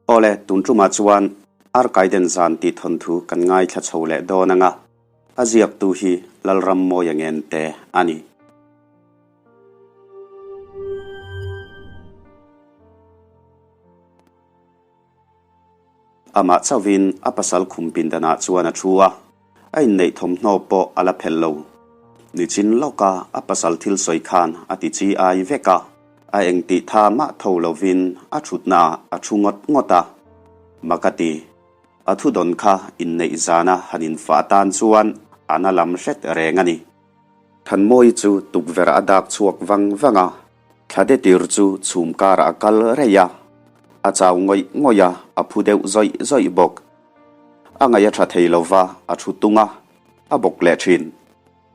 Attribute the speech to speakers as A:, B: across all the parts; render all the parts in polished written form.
A: Awle, tun tumah chuan Arkaiden zan tih thawnthu kan ngaithla chho leh dawn ang a, a ziaktu hi Lalrammawia Ngente a ni. Amah chauhin a pasal khum pindanah chuan a thu a, a inneih thawmhnaw pawh a la phelh lo. Nichin lawka a pasal thil sawi khan a ti chi ai vek a, a engtih tha mah tho lovin a thutnaah a thu ngawt ngawt a. Mak a ti. A thudawn kha inneih zana han infah atan chuan a na lam hret reng a ni. Thanmawii chu tukverh a dak chhuak vang vang a. Thlade tir chu chhum karah a kal reih a, a chau ngawih ngawih a, a phu deuh zawih zawih bawk. A ngaih a tha thei lo va, a thu tung a, a bawk leh thin.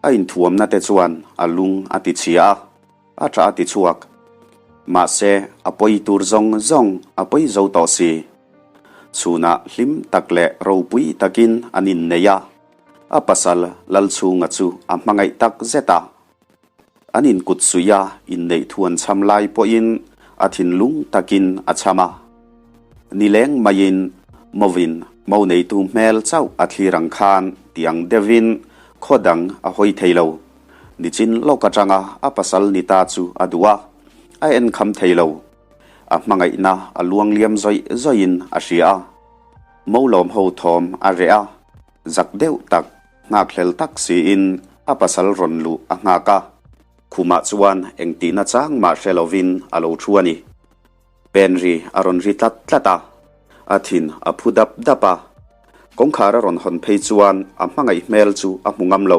A: A inthuamna te chuan a lung a ti chhia a, a tah a ti chhuak. Mahse, a pawi tur zawng zawng a pawi zo tawh si. Chhunah hlim tak leh ropui takin an innei a, a pasal Lalchhunga chu a hmangaih tak zet a. An inkut suih a, inneih thu an chham lai pawhin a thinlung takin a chham a. Nileng maiin Mawin mo neitu hmel chauh a thlir ang khan ti ang deuhin khaw dang a hawi thei lo. Nichin lawk atanga a pasal ni ta chu a duh a, a en kham thei lo. A hmangaihna a luangliam zawih zawihin a hria a. Mo lawm ho thawm a reh a, zak deuh tak Nghakhlel tak siin a pasal rawn luh a nghak a, khumah chuan engtihna chang mah hre lovin a lo thu a ni. Pen ri a rawn ri tlat tlat a, a thin a phu dap dap a. Kawngkhar a rawn hawn phei chuan a hmangaih hmel chu a hmu ngam lo.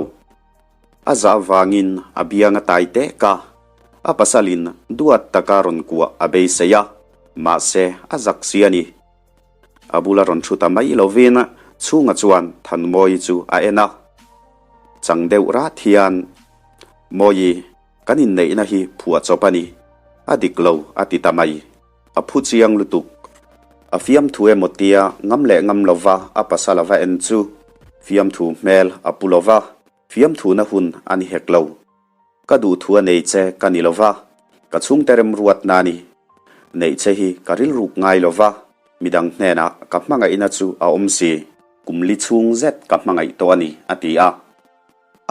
A: A zah vangin a biang a tai tek a, a pasalin duat taka rawn kuah a beisei a, mahse a zak si a ni. A bula rawn thu ta mai lovin chhunga chuan Thanmawii chu a en a. Chang deuh rat hian, Mawii, kan inneihna hi phuah chawp a ni. A dik lo, a ti ta mai. A phu chiang lutuk. A fiamthu emaw tia ngam leh ngam lova a pasal a va en chu fiamthu hmel a pu lova, fiamthuna hun a ni hek lo. Ka duhthu a nei che ka ni lova, ka chhungte remruatna a ni. Neih che hi ka rilruk ngai lova, midang hnenah ka hmangaihna chu a awm si. Kum li chhung zet ka hmangaih tawh a ni, a ti a.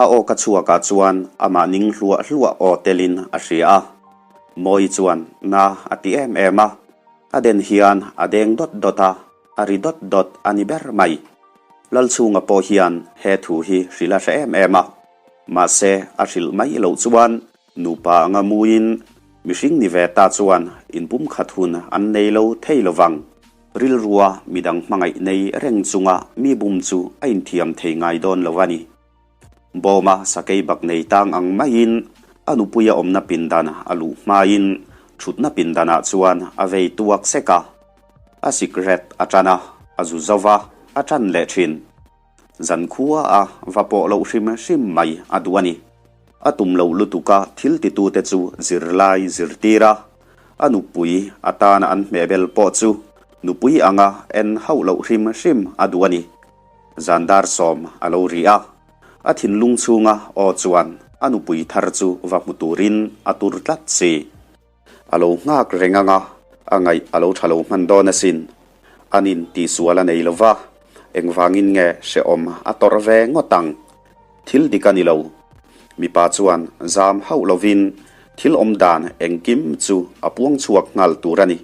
A: A aw ka chhuakah chuan amah ning hluah hluah aw telin a hria a. Mawi chuan na a ti em em a, a den hian a deng dawt dawt a, a ri dawt dawt a ni ber mai. Lalchhunga pawh hian he thu hi hrilh a hre em em a. Mahse, a hrilh mai loh chuan nupa anga muin mihring ni ve ta chuan inpumkhat hun an nei lo thei lo vang. Rilrua midang hmangaih nei reng chunga mi bum chu a inthiam thei ngai dawn lo a ni. Bawma sakei bak nei tang ang maiin a nupuia awmna pindan a luh hmain thutna pindanah chuan a vei tuak sek a. A sikret a tan a, a zu zo va, a tan leh thin. Zankhua a va pawh loh hrim hrim mai a duh a ni. A tum loh lutuka thil titute chu zirlai zirtir a, a nupui atana an hmehbel pawh chu nupui anga en hauh loh hrim hrim a duh a ni. Zan dar sawm a lo ri a, a thinlung chhunga aw chuan a nupui thar chu va hmu turin a tur tlat si. A lo nghak reng ang a, a ngaih a lo tha lo hman dawn asin. Anin tihsual a nei lo va, engvangin nge hrehawm a tawrh ve ngawt ang? Thil dik a ni lo. Mipa chuan zam hauh lovin thil awm dan engkim chu a puang chhuak nghal tur a ni.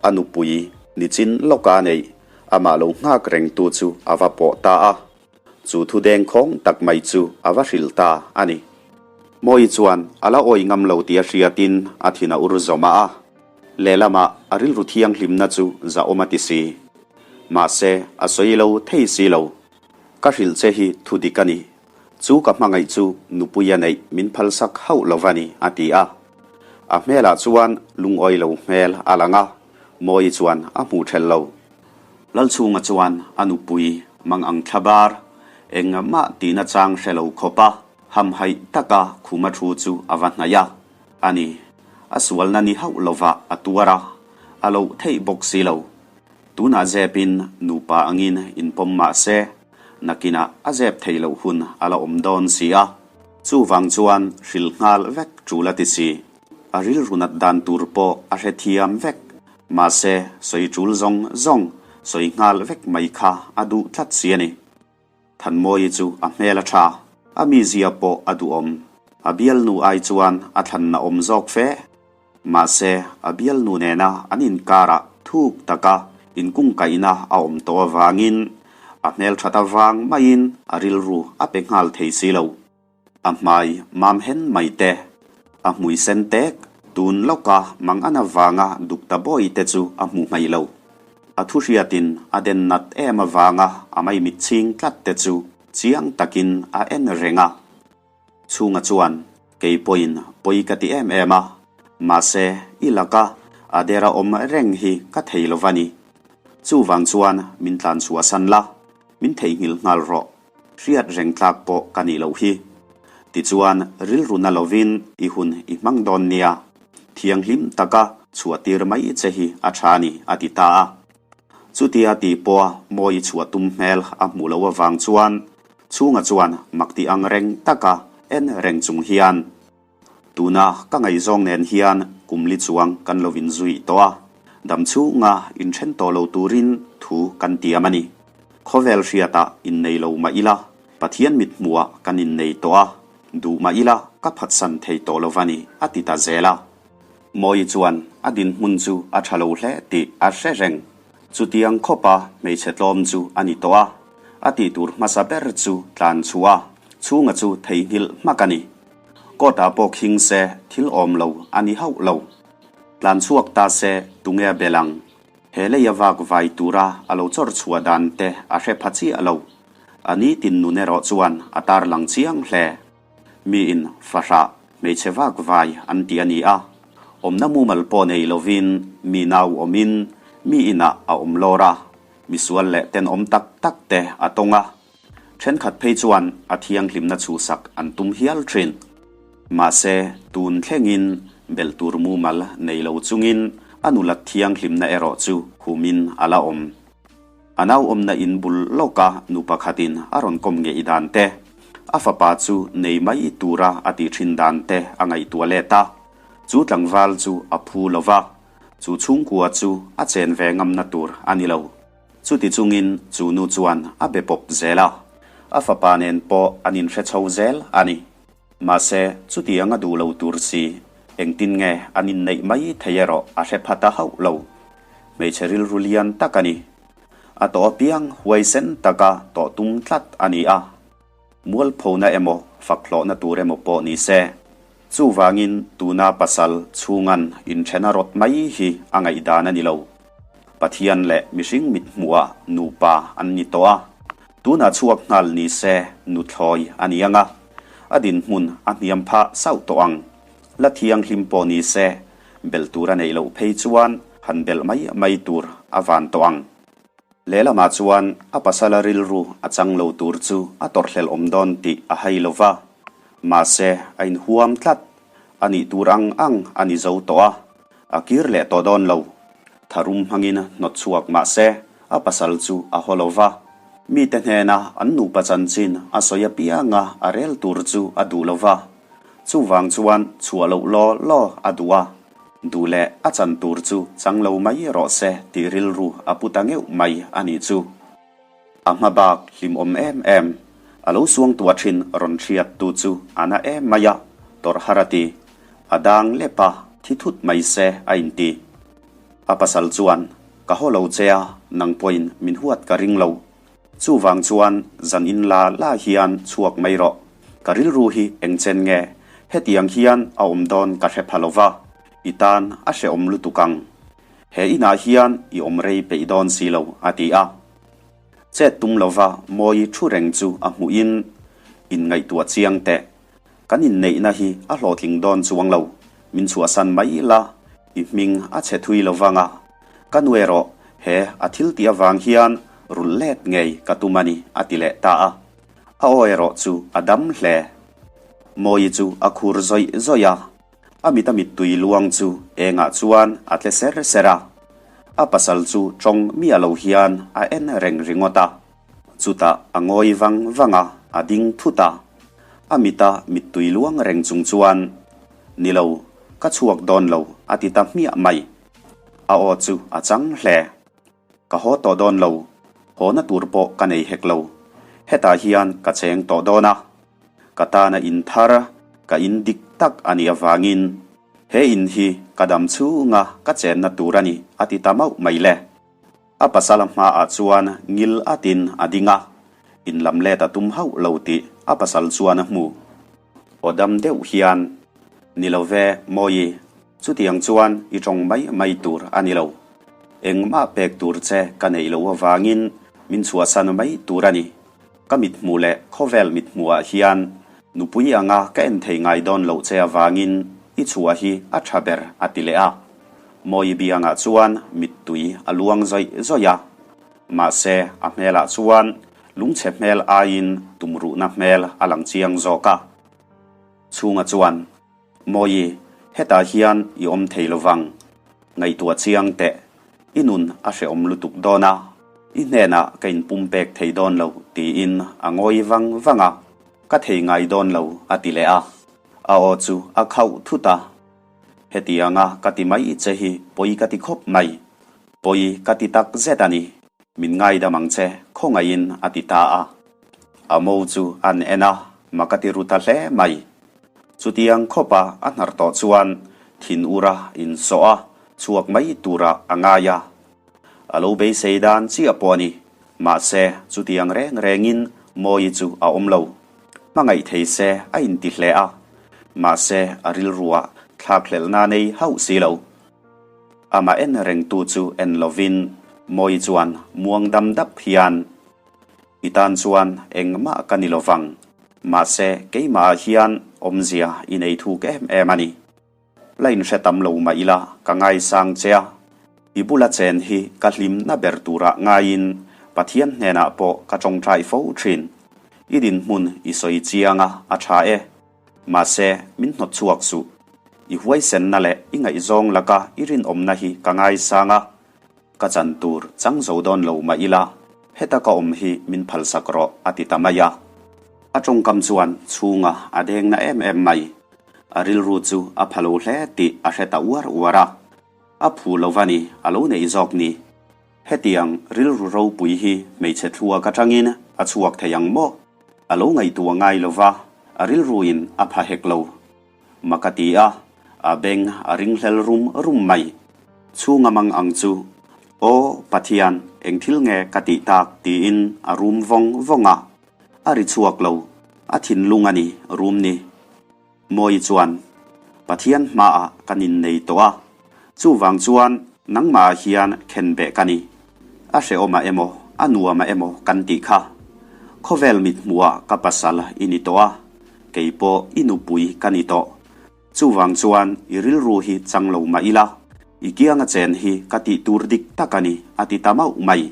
A: A nupui nichin lawka neih amah lo nghak rengtu chu a va pawh ta a. Chu thu dengkhawng tak mai chu a va hrilh ta a ni. Mawi chuan a la awi ngam lo tih a hriatin a thin a ur zawm a, lehlamah a rilru thianghlimna chu zahawm a ti si. Mahse, a sawi lo thei si lo. Ka hrilh che hi thu dik a ni. Chu ka hmangaih chu nupui a neih min phalsak hauh lo va ni, a ti a. A hmelah chuan lungawi lo hmel a lang a, Mawi chuan a hmuh ṭhelh lo. Lalchhunga chuan a nupui mang ang thla bar, engmah tihna chang hre lo khawpa hamhaih taka khuma thu chu a va hnaih a. A ni, a sualna ni hauh lovah a tuar a, a loh theih bawk si lo. Tunah zepin nupa angin inpawm mah se, nakinah a zep theih loh hun a la awm dawn si a. Chuvang chuan hrilh nghal vek tul a ti si. A rilru nat dan tur pawh a hrethiam vek. Mahse, sawi tul zawng zawng sawi nghal vek mai kha a duh tlat si a ni. Thanmawii chu a hmel a tha, a mizia pawh a duhawm. A bialnu ai chuan a thlanna awm zawk fe. Mahse, a bialnu nena an inkarah thuk taka inkungkaihna a awm tawh avangin a hmelthat avang maiin a rilru a pe nghal thei si lo. A hmai mam hen mai te, a hmui sen tek, tun lawka mang an avanga duk ta bawi te chu a hmuh hmaih lo. A thu hriatin a den nat em avanga a maimit chhing tlat te chu chiang takin a en reng a. Chhunga chuan, Kei pawhin pawi ka ti em em a, mahse i laka a dera awm reng hi ka thei lo va ni. Chuvang chuan min tlan chhuahsan la, min theihnghilh nghal rawh. Hriat reng tlak pawh ka nih loh hi. Tichuan rilru na lovin i hun i hmang dawn nia, thianghlim taka chhuah tir mai che hi a tha ni a ti ta a. Chutia tih pawha mawi chhuah tum hmel a hmuh loh avang chuan chhunga chuan mak ti ang reng taka en reng chung hian, Tuna ka ngaihzawng nen hian kum li chuang kan lo inzui tawh a, dam chhunga inthen tawh lo turin thu kan tiam a ni. Khawvel hriatah innei lo mah ila, Pathian mithmuhah kan innei tawh a, duh mah ila ka phatsan thei tawh lo va ni, a ti ta zel a. Mawi chuan a dinhmun chu a tha lo hle tih a hre reng. Chutiang khawpa hmeichhe tlawm chu a ni tawh a, a tih tur hmasa ber chu tlan chhuah a, chhunga chu theihnghilh hmak a ni. Court-ah pawh khing se thil awm lo a ni hauh lo. Tlan chhuak ta se tunge a bel ang? He lei a vak vai tura a lo chawr chhuah dan te a hre pha chiah lo. A nitin nun erawh chuan a tarlang chiang hle. Miin fahrah hmeichhe vak vai an ti a ni a. Awmna mumal pawh nei lovin mi nau awmin mi inah a awm lawr a, misual leh tenawm tak tak te a tawng a. Thenkhat phei chuan a thianghlimna chhuhsak an tum hial thin. Mahse, tun thlengin belh tur mumal nei lo chungin a nulat thianghlimna erawh chu humin a la awm. A nauawmna in bul lawka nu pakhatin a rawn kawm ngeih dan te, a fapa chu nei mai tura a tih thin dan te a ngaihtuah let a. Chu tlangval chu a phu lo va, chu chhungkua chu a chen ve ngamna tur a ni lo. Chuti chungin chu nu chuan a be pawp zel a, a fapa nen pawh an inhre chho zel a ni. Mahse, chutiang a duh lo tur si, engtin nge an inneih mai thei erawh a hre pha ta hauh lo. Hmeichhe rilru lian tak a ni. A tawh apiang huaisen taka tawh tum tlat a ni a. Mualphona emaw fakhlawhna tur emaw pawh ni se. Chuvangin tuna pasal chhungan inthena rawt mai hi a ngaihdan a ni lo. Pathian leh mihring mithmuhah nupa an ni tawh a, tunah chhuak nghal ni se nuthlawi a ni ang a, a dinhmun a hniam phah sauh tawh ang. La thianghlim pawh ni se belh tur a neih loh phei chuan han belh mai mai tur a van tawh ang. Lehlamah chuan a pasala rilru a chang lo tur chu a tawrhhlelh awm dawn tih a hai lo va, mahse a inhuam tlat. A nih tur ang ang a ni zo tawh a, a kir leh tawh dawn lo. Tharum hmangin hnawt chhuak mahse a pasal chu a haw lo va, mite hnena an nupa chanchin a sawi apianga a rel tur chu a duh lo va, chuvang chuan chhuah loh law law a duh a. Duh leh a chan tur chu chang lo mai rawh se tih rilru a pu ta ngeuh mai a nih chu. A hma bak hlimawm em em, a lo suangtuah thin rawn hriat tu chu a na em mai a, tawrh har a ti. A dang lep a, thi thut mai se a inti. A pasal chuan, Ka haw lo che a, nang pawhin min huat ka ring lo. Chuvang chuan zan in la la hian chhuak mai rawh. Ka rilru hi eng chen nge? Hetiang hian a awm dawn ka hre pha lo va, i tan a hrehawm lutuk ang. He inah hian i awm rei peih dawn si lo, a ti a. Chet tum lova Mawi thu reng chu a hmuhin, Inngaihtuah chiang teh. Kan inneihna hi a hlawhtling dawn chuang lo, min chhuahsan mai la, i hming a chhe thui lo vang a. Ka nu erawh he a thil tih avang hian rulh let ngei ka tum a ni, a ti leh ta a. A aw erawh chu a dam hle. Mawi chu a khur zawih zawih a, a mit a mittui luang chu engah chuan a tle ser ser a. A pasal chu tawng miah lo hian a en reng ringawt a. Chutah a ngawi vang vang a, a ding thut a. A mita mittui luang reng chung chuan, Ni lo, ka chhuak dawn lo, a ti ta hmiah mai. A aw chu a chang hle. Ka haw tawh dawn lo, hawna tur pawh ka nei hek lo. Hetah hian ka cheng tawh dawn a. Ka tana in thar, ka in dik tak a nih avangin he in hi ka dam chhunga ka chenna tur a ni a ti ta mauh mai le. A pasal a hmaah chuan ngil atin a ding a, in lam let a tum hauh lo tih a pasal chuan a hmu. Aw dam deuh hian, Ni lo ve, Mawi, chutiang chuan i tawng mai mai tur a ni lo. Engmah pek tur che ka neih loh avangin min chhuahsan mai tur a ni. Ka mithmuh leh khawvel mithmuhah hian nupui anga ka en thei ngai dawn loh che avangin i chhuah hi a tha ber a ti leh a. Mawi biangah chuan mittui a luang zawih zawih a. Mahse, a hmelah chuan lungchhe hmel aiin tumruhna hmel a lang chiang zawk a. Chhunga chuan, Mawi, hetah hian i awm thei lo vang. Ngaihtuah chiang teh, i nun a hrehawm lutuk dawn a, i hnenah ka inpumpek thei dawn lo tiin a ngawi vang vang a, ka thei ngai dawn lo a ti leh a. A aw chu a khauh thut a. Hetianga ka ti mai che hi pawi ka ti khawp mai. Pawi ka ti tak zet a ni. Min ngaidam ang che, khawngaihin a ti ta a. A mo chu an en a, mak a ti ru ta hle mai. Chutiang khawpa a hnar tawh chuan thin ura insawh a, chhuak mai turah a ngai a. A lo beisei dan chiah pawh a ni. Mahse, chutiang reng rengin Mawi chu a awm lo. Hmangaih thei se a inti hle a, mahse a rilruah thlakhlelhna nei hauh si lo. Amah en rengtu chu en lovin Mawi chuan muang dam dap hian, I tan chuan engmah ka ni lovang, mahse keimahah hian awmzia i nei thuk em em a ni. La inhre tam lo mah ila ka ngaisang che a, i bula chen hi ka hlimna ber turah ngaiin Pathian hnenah pawh ka tawngtai fo thin. I dinhmun i sawi chiang a, a tha e. Mahse, min hnawt chhuak suh. I huaisenna leh i ngaihzawng laka i rinawmna hi ka ngaisang a, ka chan tur chang zo dawn lo mah ila heta ka awm hi min phalsak rawh a ti ta mai a. A tawngkam chuan chhunga a dengna em em mai. A rilru chu a pha lo hle tih a hre ta uar uar a. A phu lo va ni, a lo neih zawk ni. Hetiang rilru ropui hi hmeichhe thluak atangin a chhuak thei ang maw? A lo ngaihtuah ngai lo va, a rilruin a pha hek lo. Mak a ti a, a beng a ringhlel rum rum mai. Chhunga mang ang chu, Aw, Pathian, eng thil nge ka tih tak? tiin a rum vawng vawng a. A ri chhuak lo, a thinlung a ni, rum ni. Mawi chuan, Pathian hmaah kan innei tawh a, chuvang chuan nangmahah hian khenbeh ka ni. A hrehawmah emaw, a nuamah emaw kan tih kha. Khawvel mithmuhah ka pasal i ni tawh a, kei pawh i nupui ka ni tawh. Chuvang chuan i rilru hi chang lo mah ila, i kianga chen hi ka tih tur dik tak a ni, a ti ta mauh mai.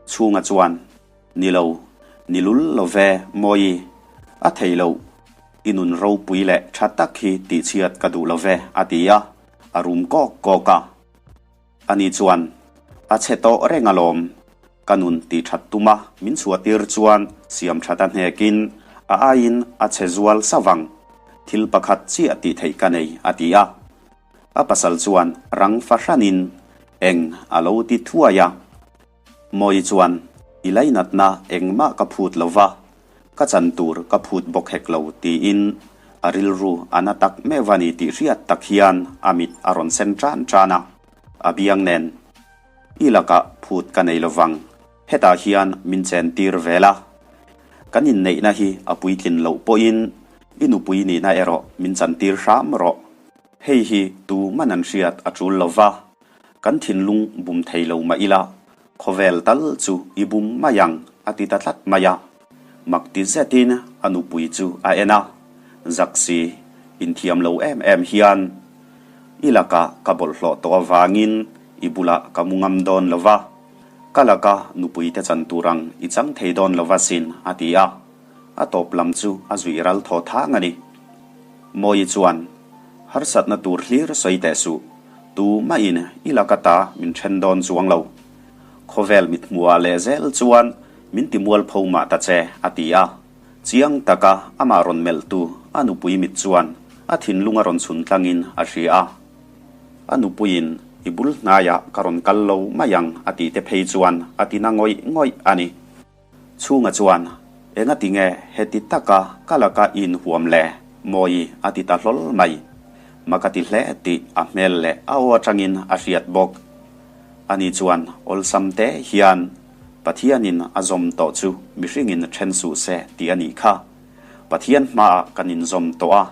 A: Chhunga chuan, Ni lo, ni lul lo ve, Mawi, a thei loh. I nun ropui leh tha tak hi tihchhiat ka duh lo ve, a ti a, a rum kawk kawk a. Ani chuan, A chhe tawh reng alawm, ka nun tihthat tuma min chhuahtir chuan siam that a hnekin a aiin a chhe zual sauh ang. Thil pakhat chiah tih theih ka nei, a ti a. A pasal chuan rang fahranin eng a lo ti thuai a. Mawi chuan, I lainatna engmah ka phut lo va, ka chan tur ka phut bawk hek lo, tiin a rilru a na tak meuh a ni tih hriat tak hian a mit a rawn sen tan tan a. A biang nen, I lakah phut ka nei lo vang, hetah hian min chen tir vel a. Kan inneihna hi a puitlin loh pawhin i nupui nihna erawh min chan tir hram rawh. Hei hi tu man an hriat a tul lo va. Kan thinlung bum thei lo mah ila, khawvel tal chu i bum mai ang, a ti ta tlat mai a. Mak ti zetin a nupui chu a en a, Zaksi, inthiam lo em em hian i lakah ka bawlhhlawh tawh avangin i bulah ka mu ngam dawn lo va, ka laka nupui te chan tur ang i chang thei dawn lo va sin, a ti a. A tawp lam chu a zuih ral thaw thang a ni. Mawi chuan, Harsatna tur hlir sawi teh suh. Tu mahin i laka ta min then dawn chuang lo. Khawvel mithmuhah leh zel chuan min ti mualpho mah ta che, a ti a. Chiang taka amah rawn melhtu a nupui mit chuan a thinlung a rawn chhun tlangin a hria a. A nupuiin. I bul hnaiah ka rawn kal lo mai ang a tih te phei chuan a ti na ngawih ngawih a ni. Chhunga chuan, Engati nge heti taka ka laka i inhuam le? Mawi a ti ta hlawl mai. Mak a ti hle tih a hmel leh a aw atangin a hriat bawk. Ani chuan awlsam te hian, Pathianin a zawm tawh chu mihringin then suh se tih a nih kha. Pathian hmaah kan inzawm tawh a,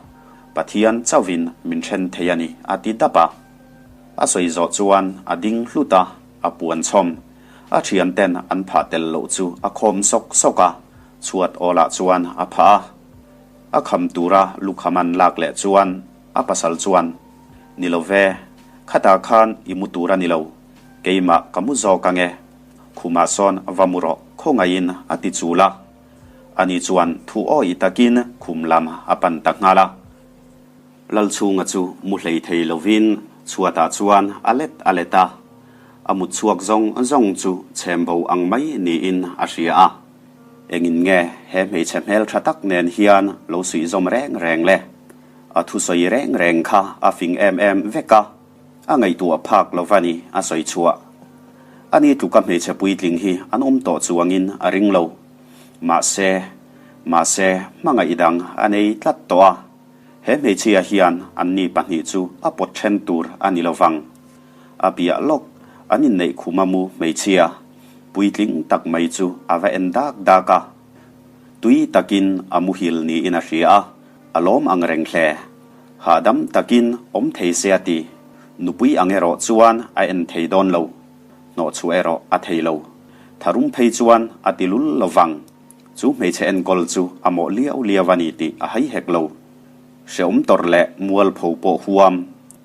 A: Pathian chauhin min then thei a ni a ti dap a. A sawi zawh chuan a ding hlut a, a puan chhawm. A thianten an phah tel loh chu a khawm sawk sawk a, chhuat awlah chuan a phah a. A kham tura lukham an lak leh chuan a pasal chuan, Ni lo ve, khatah khan i mu tur a ni lo, keimah ka mu zawk ange, khumah sawn va mu rawh khawngaihin a ti chul a. Ani chuan thu awih takin khum lam a pan ta nghal a. Lalchhunga chu mu hlei thei lovin chhuatah chuan a let a let a, a mut chhuak zawng zawng chu chhem bo ang mai niin a hria a. Engin nge he hmeichhe hmeltha tak nen hian lo suihzawm reng reng le? A thusawi reng reng kha a fing em em vek a, a ngaihtuah phak lo va ni a sawi chhuah. Ani tluka hmeichhe puitling hi an awm tawh chuangin a ring lo. Mahse, mahse hmangaih dang a nei tlat tawh a. He hmeichhia hian anni pahnih chu a pawt then tur a ni lovang. A piah lawk, an inneih khuma mu hmeichhia puitling tak mai chu a va en dak dak a. Tui takin a muhil niin a hria a, a lawm ang reng hle. Hahdam takin awm thei se a ti. Nupui ang erawh chuan a en thei dawn lo. Hnawhchhuah erawh a thei lo. Tharum phei chuan a ti lul lovang. Chu hmeichhe enkawl chu a mawh liau liau a ni tih a hai hek lo. Hreawm tawrh leh mualpho pawh huam,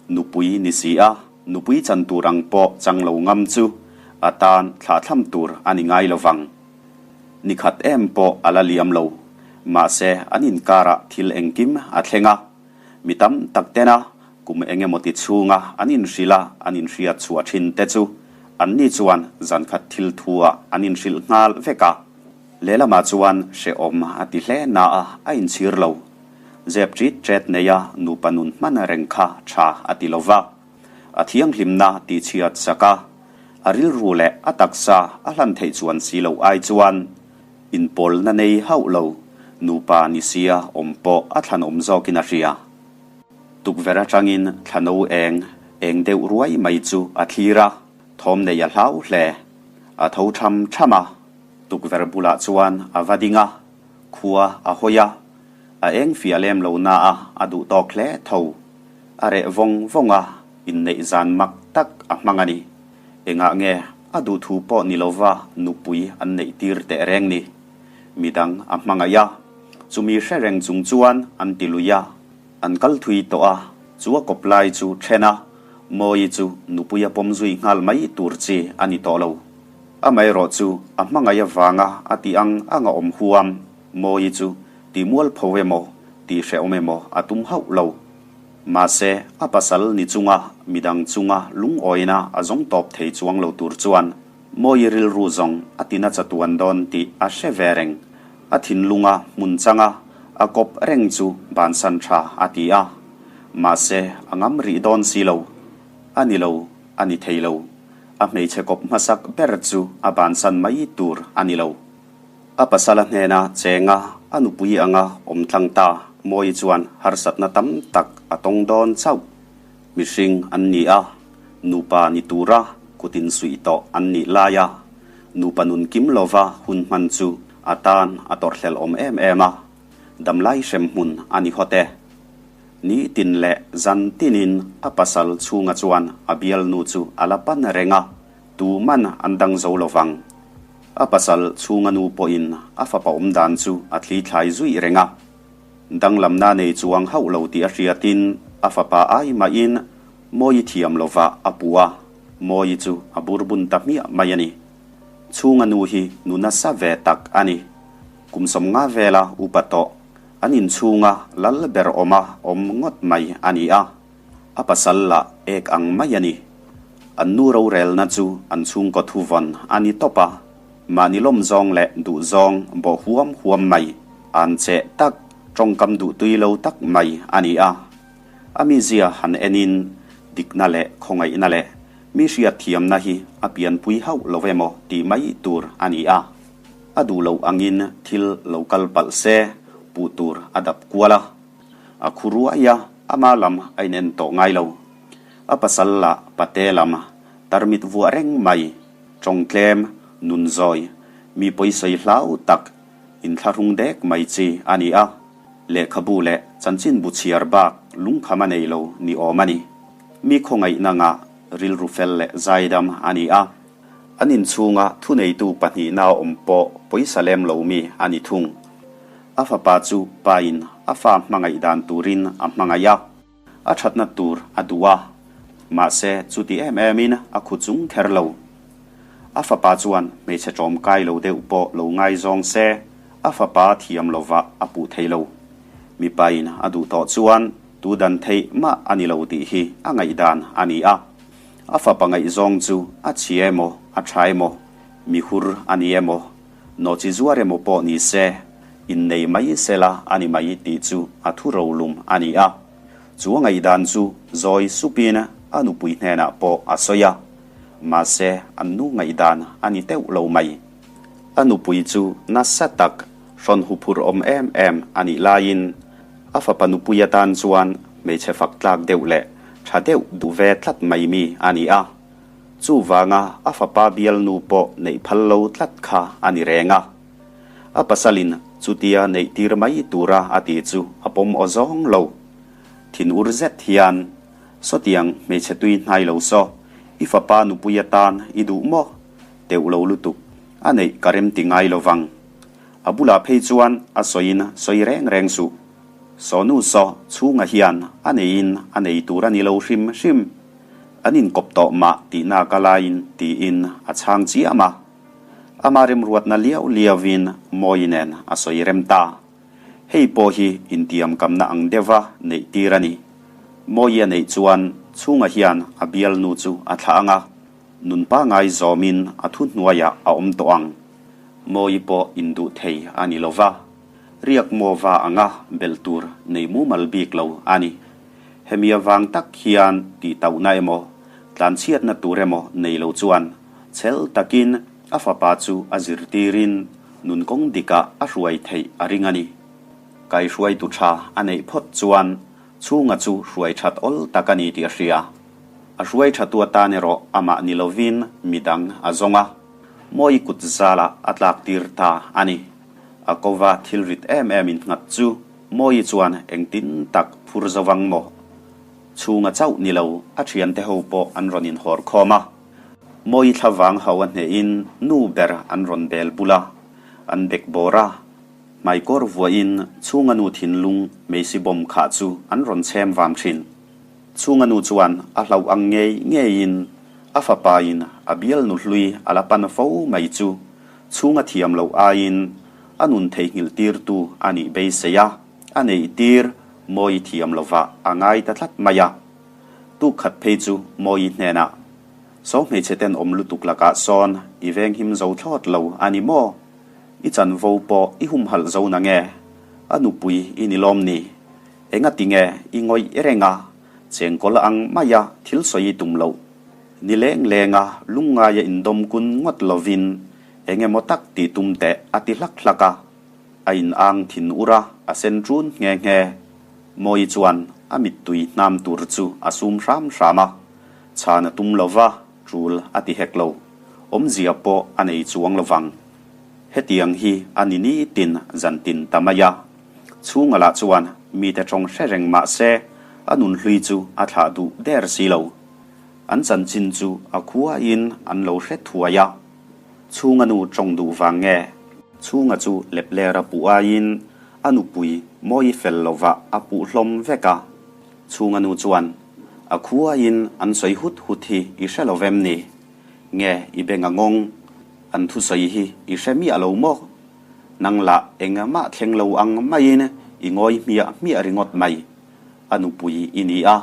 A: nupui ni si a, nupui chan tur ang pawh chang lo ngam chu a tan thlahthlam tur a ni ngai lo vang. Ni khat em pawh a la liam lo. Mahse, an inkarah thil engkim a thleng a. Mi tam tak tena kum eng emaw ti chhunga an inhrilh a, an inhriat chhuah thin te chu anni chuan zan khat thil thu-ah an inhrilh nghal vek a. Lehlamah chuan hrehawm a ti hle na a, a inchhir lo. Zep ṭit ṭet neia nupa nun hman reng kha ṭha a ti lo va. A thianghlimna tihchhiat sak a, a rilru leh a taksa a hlan theih chuan si loh ai chuan inpawlna nei hauh lo nupa ni sia awm pawh a thlanawm zawkin a hria. Tukverh atangin thlano eng eng deuh ruai mai chu a thlir a, thawm nei a hlau hle. A tho ṭham ṭham a. Tukverh bulah chuan a va ding a, khua a hawi a, a eng fiah lem lo na a, a duh tawk hle tho. A reh vawng vawng a, inneih zan mak tak a hmang a ni. Engah nge a duh thu pawh ni lova nupui an neih tir teh reng ni? Midang a hmangaih a, chumi hre reng chung chuan an ti lui a, an kal thui tawh a, chu a kawp lai chu then a, Mawii chu nupui a pawm zui nghal mai tur chi a ni tawh lo. Amaherawh chu a hmangaih avanga a tih ang ang a awm huam, Mawii chu ti mualpho emaw, ti hrehawm emaw a tum hauh lo. Mahse, a pasal ni chunga midang chunga lungawina a zawng tawp thei chuang lo tur chuan Mawii rilru zawng a tina chatuan dawn tih a hre ve reng. A thinlunga hmun changa a kawp reng chu bansan tha a ti a. Mahse, a ngam rih dawn si lo. A ni lo, a ni thei lo. A hmeichhe kawp hmasak ber chu a bansan mai tur a ni lo. A pasala hnena chenga a nupui anga awm tlang ta Mawii chuan harsatna tam tak a tawng dawn chauh. Mihring an ni a, nupa ni tura kut insuih tawh an nih laia nupa nun kim lova hun hman chu a tan a tawrhhlelh awm em em a, damlai hremhmun a ni hawt e. Ni tin leh zan tinin a pasal chhunga chuan a bialnu chu a la pan reng a, tu man an dang zo lo vang. A pasal chhunga nu pawhin a fapa awm dan chu a thli thlai zuih reng a. Danglamna nei chuang hauh lo tih a hriatin a fapa ai mahin Mawii thiam lovah a puh a, Mawii chu a burbun ta hmiah mai a ni. Chhunga nu hi nu nasa ve tak a ni. Kum 50 vela upa tawh An inchhunga lal ber awma awm ngawt mai a ni a, a pasal lah ek ang mai a ni. An nu rorelna chu an chhungkaw thuvawn a ni tawp a, mahni lawm zawng leh duh zawng bawh huam huam mai, an cheh tak, tawngkam duhtui lo tak mai a ni a. A mizia han enin dikna leh khawngaihna leh. Mi hriat thiamna hi a pianpui hauh lo emaw tih mai tur a ni a. A duh loh angin thil lo kal palh se, puh tur a dap kual a. A khu ruai a, ama lam a inen tawh ngai lo. A pasal lah pate lam tarmit vuah reng mai, tawng tlem, nun zawi, mi pawisawi hlau tak, inthlahrung dek mai chi a ni a. Lehkhabu leh chanchinbu chhiar bak lungkham a nei lo ni awm a ni. Mi khawngaihna ngah rilru fel leh zaidam a ni a. An inchhunga thuneitu pahnihna awm pawh pawisa lem lo mi a ni thung. A fapa chu pain a fa hmangaih dan turin a hmangaih a, a thatna tur a duh a, mahse chuti em emin a khu chung kher lo. A fapa chuan hmeichhe ṭawmkai lo deuh pawh lo ngaizawng se a fapa thiam lovah a puh thei lo. Mipain a duh tawh chuan tu dan theih mah a ni lo tih hi a ngaihdan a ni a. A fapa ngaihzawng chu a chhia emaw, a tha emaw, mi hur a ni emaw, nawhchi zuar emaw pawh ni se, innei mai sela a ni mai tih chu a thu rolum a ni a. Chu a ngaihdan chu zawi supin a nupui hnenah pawh a sawi a. Mahse, an nu ngaihdan a ni teuh lo mai. A nupui chu nasa tak hrawn huphurh awm em em a nih laiin a fapa nupui atan chuan hmeichhe fak tlak deuh leh tha deuh duh ve tlat mai mi a ni a. Chuvanga a fapa bialnu pawh neih phal lo tlat kha a ni reng a. A pasalin chutia neih tir mai tura a ti chu a pawm aw zawng lo. Thin ur zet hian, Sawtiang hmeichhe tui hnai lo saw, i fapa nupui atan i duh maw? Teuh lo lutuk, a neih ka rem ti ngai lo vang. A bulah phei chuan a sawiin sawi reng reng suh. Sawnu saw chhunga hian a neiin a nei tur a ni lo hrim hrim. An inkawp tawh mah tihna ka laiin tiin a chhang chiam a. Ama remruatna liau liauin Mawi nen a sawi rem ta. Hei pawh hi intiamkamna ang deuha neih tir a ni. Mawi a neih chuan chhunga hian a bialnu chu a thlah ang a, nun pangai zawmin a thuhnuaiah a awm tawh ang. Mawi pawh induh thei a ni lo va, riak maw va anga belh tur nei mumal bik lo a ni. Hemi avang tak hian tihtauhna emaw, tlanchhiatna tur emaw nei lo chuan chhel takin a fapa chu a zirtirin nun kawng dikah a hruai theih a ring a ni. Kaihruaitu tha a neih phawt chuan chhunga chu hruai that awl tak a ni tih a hria. A hruai thatu atan erawh amah ni lovin midang a zawng a. Mawi kut zalah a tlak tir ta a ni. A kova thil rit em em in nghat chu Mawi chuan engtin tak phur zo vang maw? Chhunga chauh ni lo a thiante ho pawh an rawn inhawr khawm a. Mawi thlavang ho a hnehin nu ber an rawn bel bul a, an bek bawr a. Hmaikawr vuahin chhunga nu thinlung meisi bawm khah chu an rawn chhem vam thin. Chhunga nu chuan a hlauh ang ngei ngeiin a fapain a bialnu hlui a la pan fo mai chu chhunga thiam loh aiin a nun theihnghilh tirtu a nih beisei a, a neih tir Mawi thiam lovah a ngai ta tlat mai a. Tuk khat phei chu Mawi hnenah, Saw hmeichhe ten awm lutuk lakah sawn i venghim zo thlawt lo a ni maw? I chanvo pawh i humhalh zo nange? A nupui i ni lawm ni? Engati nge i ngawih reng a, chengkawl ang maia thil sawi i tum loh? Ni leng lenga lungngaia indawm kun ngawt lovin eng emaw tak tih tum teh a ti hlak hlak a. A in ang thin ur a, a sen ṭun nghe nghe. Mawi chuan a mittui hnam tur chu a sum hram hram a, chhan a tum lova ṭul a ti hek lo. Awmzia pawh a nei chuang lovang. Hetiang hi a ni nitin zantin ta mai a. Chhunga lah chuan mite tawng hre reng mah se a nun hlui chu a thlah duh der si lo. An chanchin chu a khuain an lo hre thuai a. Chhunga nu tawng duh vang nge? Chhunga chu lepler a puh aiin a nupui mawi fel lovah a puh hlawm vek a. Chhunga nu chuan a khuain an sawi hut hut hi i hre lo vem ni? Nge i beng a ngawng? An thusawi hi i hre miah lo maw? Nang lah engmah thleng lo ang maiin i ngawi hmiah hmiah ringawt mai. A nupui i ni a,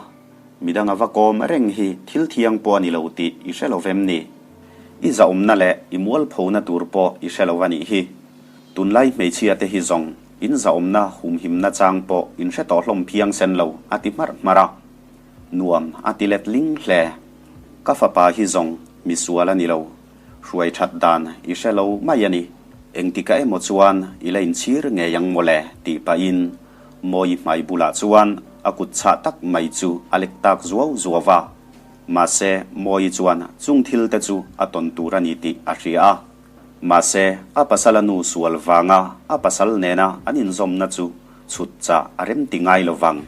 A: midang a va kawm reng hi thil thiang pawh a ni lo tih i hre lo vem ni? I zahawmna leh i mualphona tur pawh i hre lo a nih hi. Tunlai hmeichhia te hi zawng in zahawmna humhimna chang pawh in hre tawh hlawm phiang sen lo a ti hmarh hmarh a. Nuam a ti let ling hle. Ka fapa hi zawng misual a ni lo, hruai that dan i hre lo mai a ni. Engtikah emaw chuan i la inchhir ngei ang mawle tih pahin Mawi hmai bulah chuan a kut chhah tak mai chu a lek tak zuau zuau va. Mahse, Mawi chuan chung thil te chu a tawn tur a ni tih a hria a. Mahse, a pasala nu sual vanga a pasal nena an inzawmna chu chhut chah a rem ti ngai lo vang.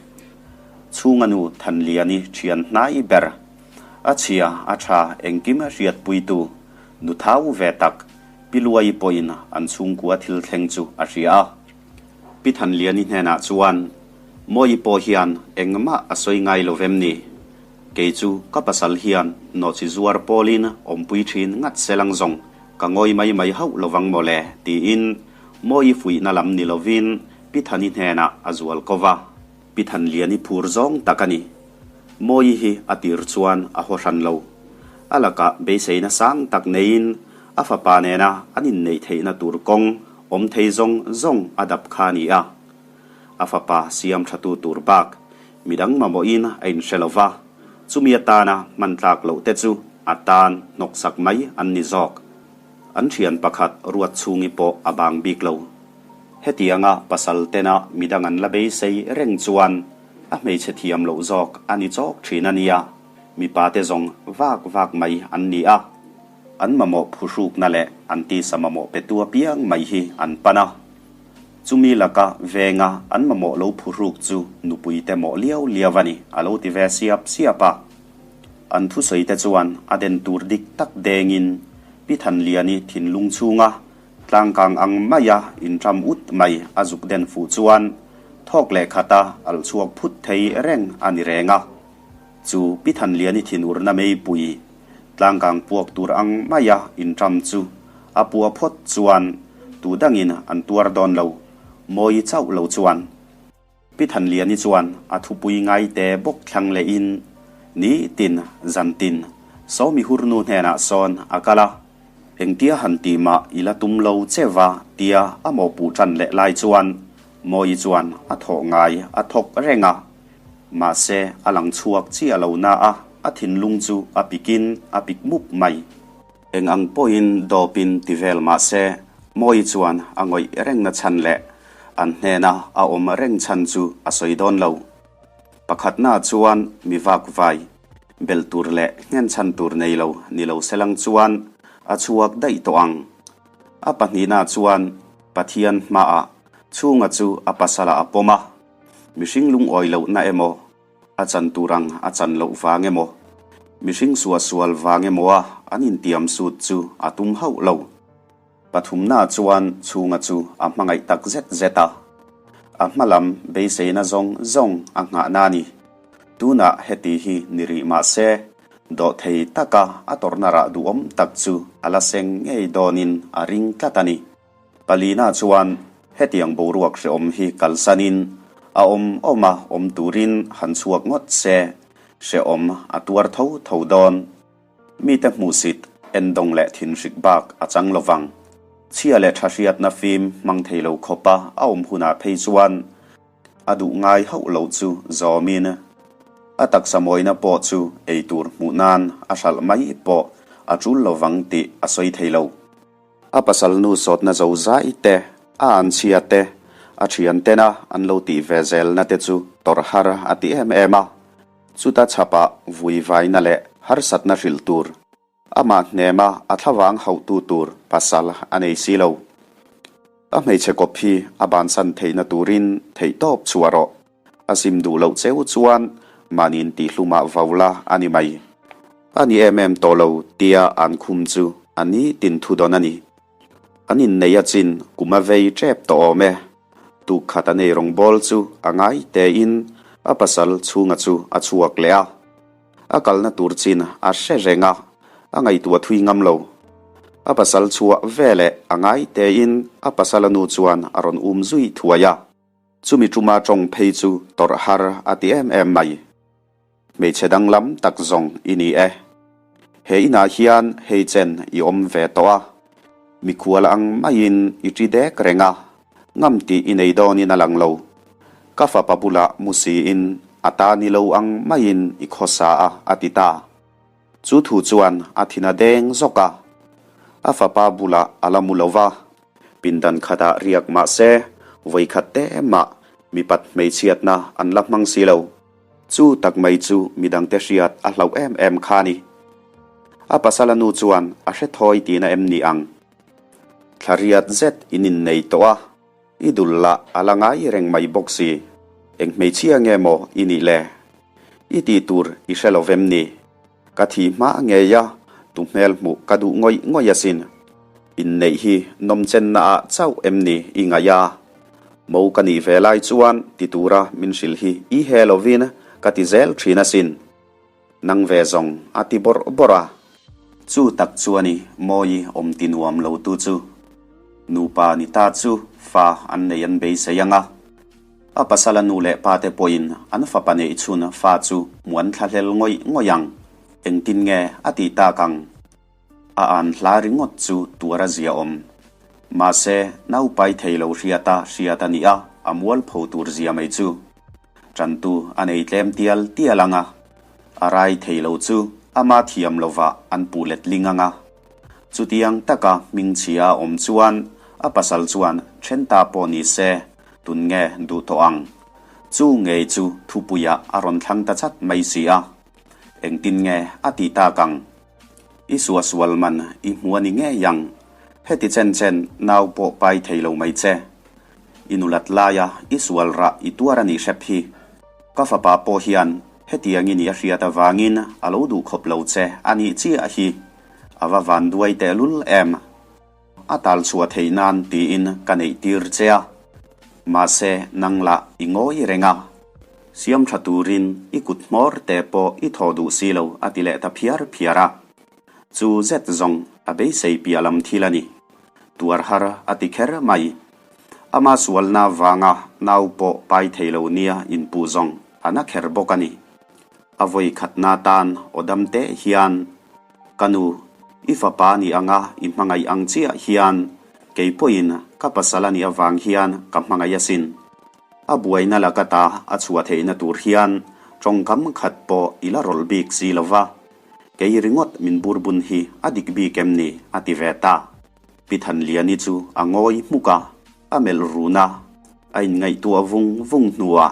A: Chhunga nu Thanliani thian hnai ber. A chhia, a tha, engkim hriatpuitu, nu thau ve tak, Pi Luai pawhin an chhungkua thil thleng chu a hria a. Pi Thanliani hnenah chuan, Mawi pawh hian engmah a sawi ngai lo vem ni? Kei chu ka pasal hian nawhchi zuar pawlin awmpui thin ngat selang zawng ka ngawi mai mai hauh lovang mawle tiin Mawi fuihna lam ni lovin Pi Thani hnenah a zual ko va. Pi Thanliani phur zawng tak a ni. Mawi hi a tir chuan a haw hran lo. A lakah beiseina sang tak neiin a fapa nena an inneih theihna tur kawng awm thei zawng zawng a dap kha a ni a. A fapa siam thatu tur bak midang mamawhin a inhre lo va, chumi atana hman tlak loh te chu a tan hnawksak mai an ni zawk. An thian pakhat ruat chhungi pawh a bang bik lo. Hetianga pasal tena midang an la beisei reng chuan a hmeichhe thiam loh zawk a ni chawk thin a nia, mipa te zawng vak vak mai an ni a. An mamawh phuhrukna leh an tisa mamawh petu apiang mai hi an pan a. Chumi laka venga an mamawh lo phuhruk chu nupui te mawh liau liau a ni, a lo ti ve siap siap a. An thusawi te chuan a den tur dik tak dengin Pi Thanliani thinlung chhunga tlangkang ang maia inṭam ut mai a zuk den fuh chuan thawk leh khata alh chhuak phut thei reng a ni reng a. Chu Pi Thanliani thinurna meipui tlangkang puak tur ang maia inṭam chu a pua phawt chuan tu dangin an tuar dawn lo, Mawi chauh lo chuan. Pi Thanliani chuan a thupui ngaite bawk thlang lehin ni tin zan tin Sawmi Hurnu hnenah sawn a kal a, engtia han tih mah i la tum lo che va tia a mawhpuh ṭan leh lai chuan Mawi chuan a thawh ngai a thawk reng a, mahse a lang chhuak chiah lo na a, a thinlung chu a pikin a pik mup mai. Eng ang pawhin dawpin ti vel mah se, Mawi chuan a ngawih rengna chhan leh an hnena a awm reng chhan chu a sawi dawn lo. Pakhatna chuan mi vak vai, belh tur leh nghen chhan tur nei lo ni lo selang chuan a chhuak daih tawh ang. A pahnihna chuan Pathian hmaah chhunga chu a pasalah a pawm a, mihring lungawi lohna emaw, A chan tur ang a chan loh vang emaw, mihring suahsual vang emaw a an intiam sut chu a tum hauh lo. Pathumna chuan chhunga chu a hmangaih tak zet zet a, a hma lam beiseina zawng zawng a nghahna a ni. Tunah heti hi ni rih mah se, dawhthei taka a tawrhna rah duhawm tak chu a la seng ngei dawnin a ring tlat a ni. Palina chuan hetiang boruak hrehawm hi kalsanin a awm awma awm turin han chhuak ngawt se, hrehawm a tuar tho tho dawn. Mite hmuhsit, endawng leh thinhrik bak a chang lo vang. Chhia leh tha hriatna fim hmang thei lo khawpa a awm hunah phei chuan a duh ngai hauh loh chu zawmin a taksa mawina pawh chu ei tur hmuh nan a hralh mai pawh a tul lo vang tih a sawi thei lo. A pasal nu sawtna zo zai te, a anchhia te, a thian tena an lo tih ve zelna te chu tawrh har a ti em em a. Chuta chhapah vui vaina leh harsatna hrilh tur, amah hnema a thlavang hauhtu tur pasal a nei si lo. A hmeichhe kawp hi a bansan theihna turin theihtawp chhuah rawh. A sim duh loh cheu chuan mahniin tihhlumah vau la a ni mai. A ni em em tawh lo tia an khum chu a ni tin thu dawn a ni. An innei a chin kum a vei tep tawh awm e. Tuk khat an ei rawngbawl chu a ngai tein a pasal chhunga chu a chhuak leh a. A kalna tur chin a hre reng a, a ngaihtuah thui ngam lo. A pasal chhuah veleh a ngai tein a pasala nu chuan a rawn um zui thuai a. Chumi tuma tawng phei chu tawrh har a ti em em mai. Hmeichhe danglam tak zawng i ni e. He inah hian hei chen i awm ve tawh a. Mikhual ang maiin i ṭi dek reng a, ngam tih i nei dawnin a lang lo. Ka fapa bulah mu siin a ta ni lo ang maiin i khawsa a, a ti ta. Chu thu chuan a thin a deng zawk a, a fapa bulah a la mu lo va, pindan khatah riak mah se vawikhat te mah mipat hmeichhiatna an la hmang si lo. Chu tak mai chu midangte hriat a hlauh em em kha a ni. A pasala nu chuan a hre thawi tihna em ni ang? Thla riat zet in innei tawh a. I dul lah a la ngai reng mai bawk si. Eng hmeichhia nge maw i nih le? I tih tur i hre lo vem ni? Ka thi hma ngei a, tu hmel hmuh ka duh ngawih ngawih asin. Inneih hi nawmchenna ah chauh em ni i ngaih a? Mo ka nih ve lai chuan ti tura min hrilh hi i he lovin ka ti zel thin asin. Nang ve zawng a ti bawrh bawrh a. Chu tak chuan i mawi awm ti nuam lo tu chu nupa ni ta chu fa an nei an beisei ang a. A pasala nu leh pa te pawhin an fapa neih chhun fa chu hmuh an thlahlel ngawih ngawih ang. Engtin nge a tih tak ang? A an hla ringawt chu tuar a zia awm. Mahse, naupai thei lo hriata hriat a nih a, a mualpho tur zia mai chu. Tantu a nei tlem tial tial ang a, a rai thei lo chu ama thiam lovah an puh letling ang a. Chutiang taka hmingchhia a awm chuan a pasal chuan then ta pawh ni se tun nge duh tawh ang. Chu ngei chu thupuiah a rawn thlang ta chat mai si a. Engtin nge a tih tak ang? I suahsual man i hmu a ni ngei ang. Heti chen chen nau pawh pai thei lo mai che. I nulat laia i sual rah i tuar a nih hrep hi. Ka fapa pawh hian hetiang i nih a hriat avangin a lo duh khawp lo che a nih chiah hi. A va van duai tehlul em. A tal chhuah theih nan tiin ka neih tir che a. Mahse nang lah i ngawi reng a. Siam tha turin i kut hmawr te pawh i thaw duh si lo a ti leh ta phiar phiar a. Chu zet zawng a beisei piah lam thil a ni. Tuar har a ti kher mai. Ama sualna vanga nau pawh pai thei lo nia inpuh zawng a na kher bawk a ni. A vawi khatna tan aw dam teh hian, Ka nu, i fapa ni anga i hmangaih ang chiah hian kei pawhin ka pasal a nih avang hian ka hmangaih asin. A buaina laka ta a chhuah theihna tur hian tawngkam khat pawh i la rawlh bik si lo va. Kei ringawt min burbun hi a dik bik em ni? a ti ve ta. Pi Thanliani chu a ngawi hmuk a, a melh run a, a inngaihtuah vung vung hnuah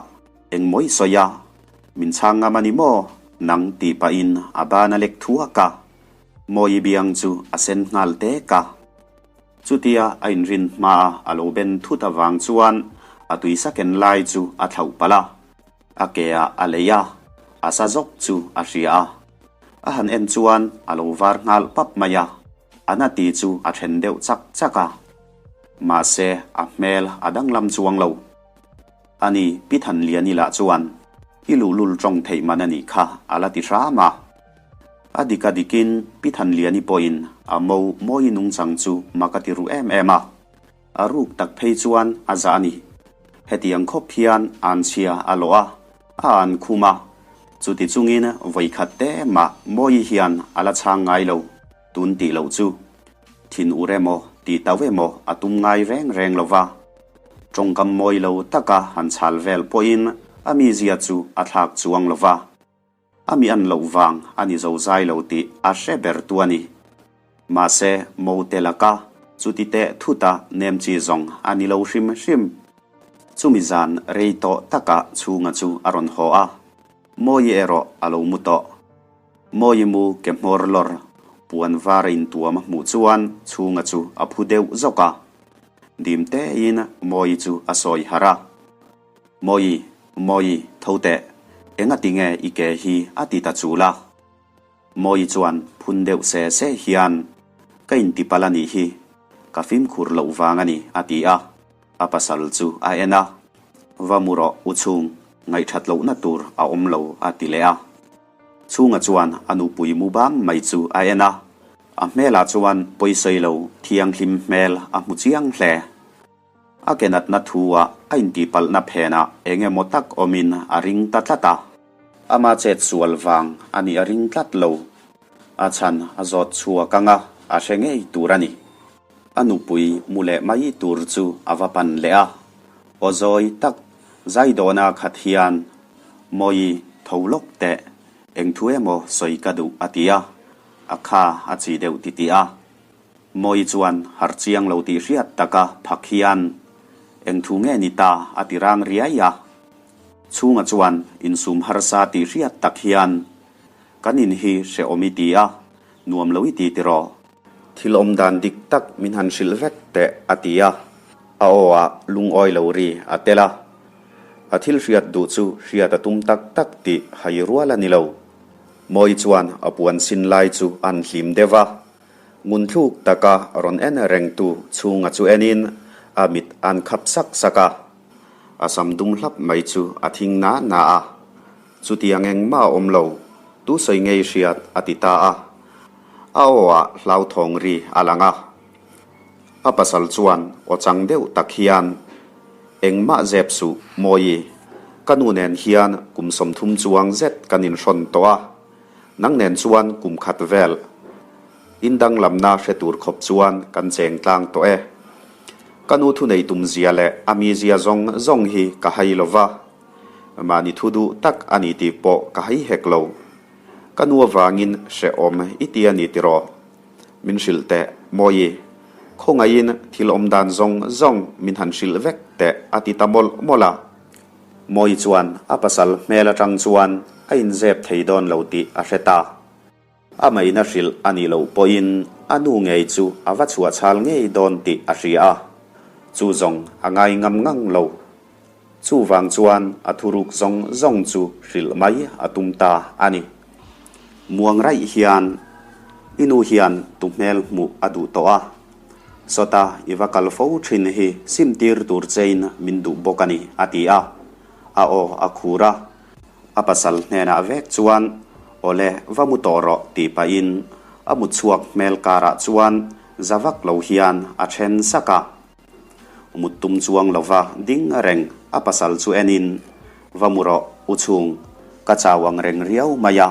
A: engmawi sawi a, Min chhang ngam a ni maw? Nang tih pahin a ban a lek thuak a, Mawi biang chu a sen nghal tek a. Chutia a inrin hmaa a lo ben thut avang chuan a tuisa ken lai chu a thlauh palh a. A ke ah a lei a, a sa zawk chu a hria a. A han en chuan a lo var nghal pap mai a, a na ti chu a then deuh chak chak a. Mahse a hmel a danglam chuang lo. Ani Pi Thanliani lah chuan i luhlul tawng theih man a nih kha a la ti hram a. A dik a dikin Pi Thanliani pawhin a mo mawi nungchang chu mak a ti ru em em a. A ruk tak phei chuan a zah a ni. Hetiang khawp hian anchhia a lawh a, a an khum a. Chuti chungin vawikhat te mah Mawi hian a la chhang ngai lo, tun tih loh chu. Thin ur emaw, tih tauh emaw a tum ngai reng reng lo va. Tawngkam mawi lo taka han chhal vel pawhin a mizia chu a thlak chuang lo va. A mi an loh vang a ni zozai lo tih a hre ber tu a ni. Mahse, Mote laka chuti teh thuta nem chi zawng a ni lo hrim hrim. Chumi zan rei tawh takah chhunga chu a rawn haw a, Mawi erawh a lo mu tawh. Mawi mu ke hmawr lawr puan var a intuam a hmuh chuan chhunga chu a phu deuh zawk a. Dim tein Mawi chu a sawi harh a. Mawi, Mawi, tho teh, engati nge i ke hi a ti ta chul a. Mawi chuan phun deuh se se hian, Ka intipalh a nih hi, ka fimkhur loh vang a ni, a ti a. A pasal chu a en a, Va mu rawh u chhung, ngaihthat lohna tur a awm lo, a ti leh a. Chhunga chuan a nupui mu bam mai chu a en a, a hmelah chuan pawisawi lo thianghlim hmel a hmu chiang hle. A ke natna thu-ah a intihpalhna phenah eng emaw tak awmin a ring ta tlat a. Ama chet sual vang a nih a ring tlat lo. A chhan a zawt chhuak ang a, a hre ngei tur a ni. A nupui mu leh mai tur chu a va pan leh a. Aw zawi tak zai dawna khat hian, Mawi, tho lawk teh, eng thu emaw sawi ka duh a ti a. a kha a chi deuh titih a. Mawi chuan harh chiang lo tih hriat taka phak hian, Eng thu nge ni ta? a ti rang riai a. Chhunga chuan insum harsa tih hriat tak hian, Kan in hi hrehawm i ti a, nuam lo i ti tiraw? Thil awm dan dik tak min han hrilh vek teh, a ti a. A aw ah lungawi lo ri a tel a. A thil hriat duh chu hriat a tum tak tak tih hai rual a ni lo. Mawi chuan a puan sin lai chu a han hlim deuh a. Ngunthluk taka rawn en rengtu chhunga chu enin a mit a'n khap sak sak a. A sam dum hlap mai chu a thing na na a. Chutiang engmah a awm lo, tu sawi ngei hriat a ti ta a. A aw ah hlauthawng ri a lang a. A pasal chuan aw chang deuh tak hian, Engmah zep suh, Mawi, ka nu nen hian kum 30 chuang zet kan inhrawn tawh a. Nang nen chuan kum khat vel in danglamna hre tur khawp chuan kan cheng tlang tawh e. Ka nu thunei tum zia leh a mizia zawng zawng hi ka hai lo va, mahni thu duh tak a ni tih pawh ka hai hek lo. Ka nu avangin hrehawm i ti a ni tiraw? Min hrilh teh, Mawi. Khawngaihin thil awm dan zawng zawng min han hrilh vek teh a ti ta mawlh mawlh a. Mawi chuan a pasal hmel atang chuan a inzep thei dawn lo tih a hre ta. A maina hrilh a nih loh pawhin a nu ngei chu a va chhuah chhal ngei dawn tih a hria a, chu zawng a ngai ngam ngang lo. Chuvang chuan a thuruk zawng zawng chu hrilh mai a tum ta a ni. Muang raih hian i nu hian tu hmel hmuh a duh tawh a. Sawta i va kal fo thin hi sim tir tur chein min duh bawk a ni, a ti a. A aw a khur a. A pasal hnenah vek chuan, Awle, va mu tawh rawh, tih pahin a mut chhuak hmel karah chuan za vak lo hian a then sak a. Mut tum chuang lova ding reng a pasal chu enin, Va mu rawh, u chhung, ka chau ang reng riau mai a.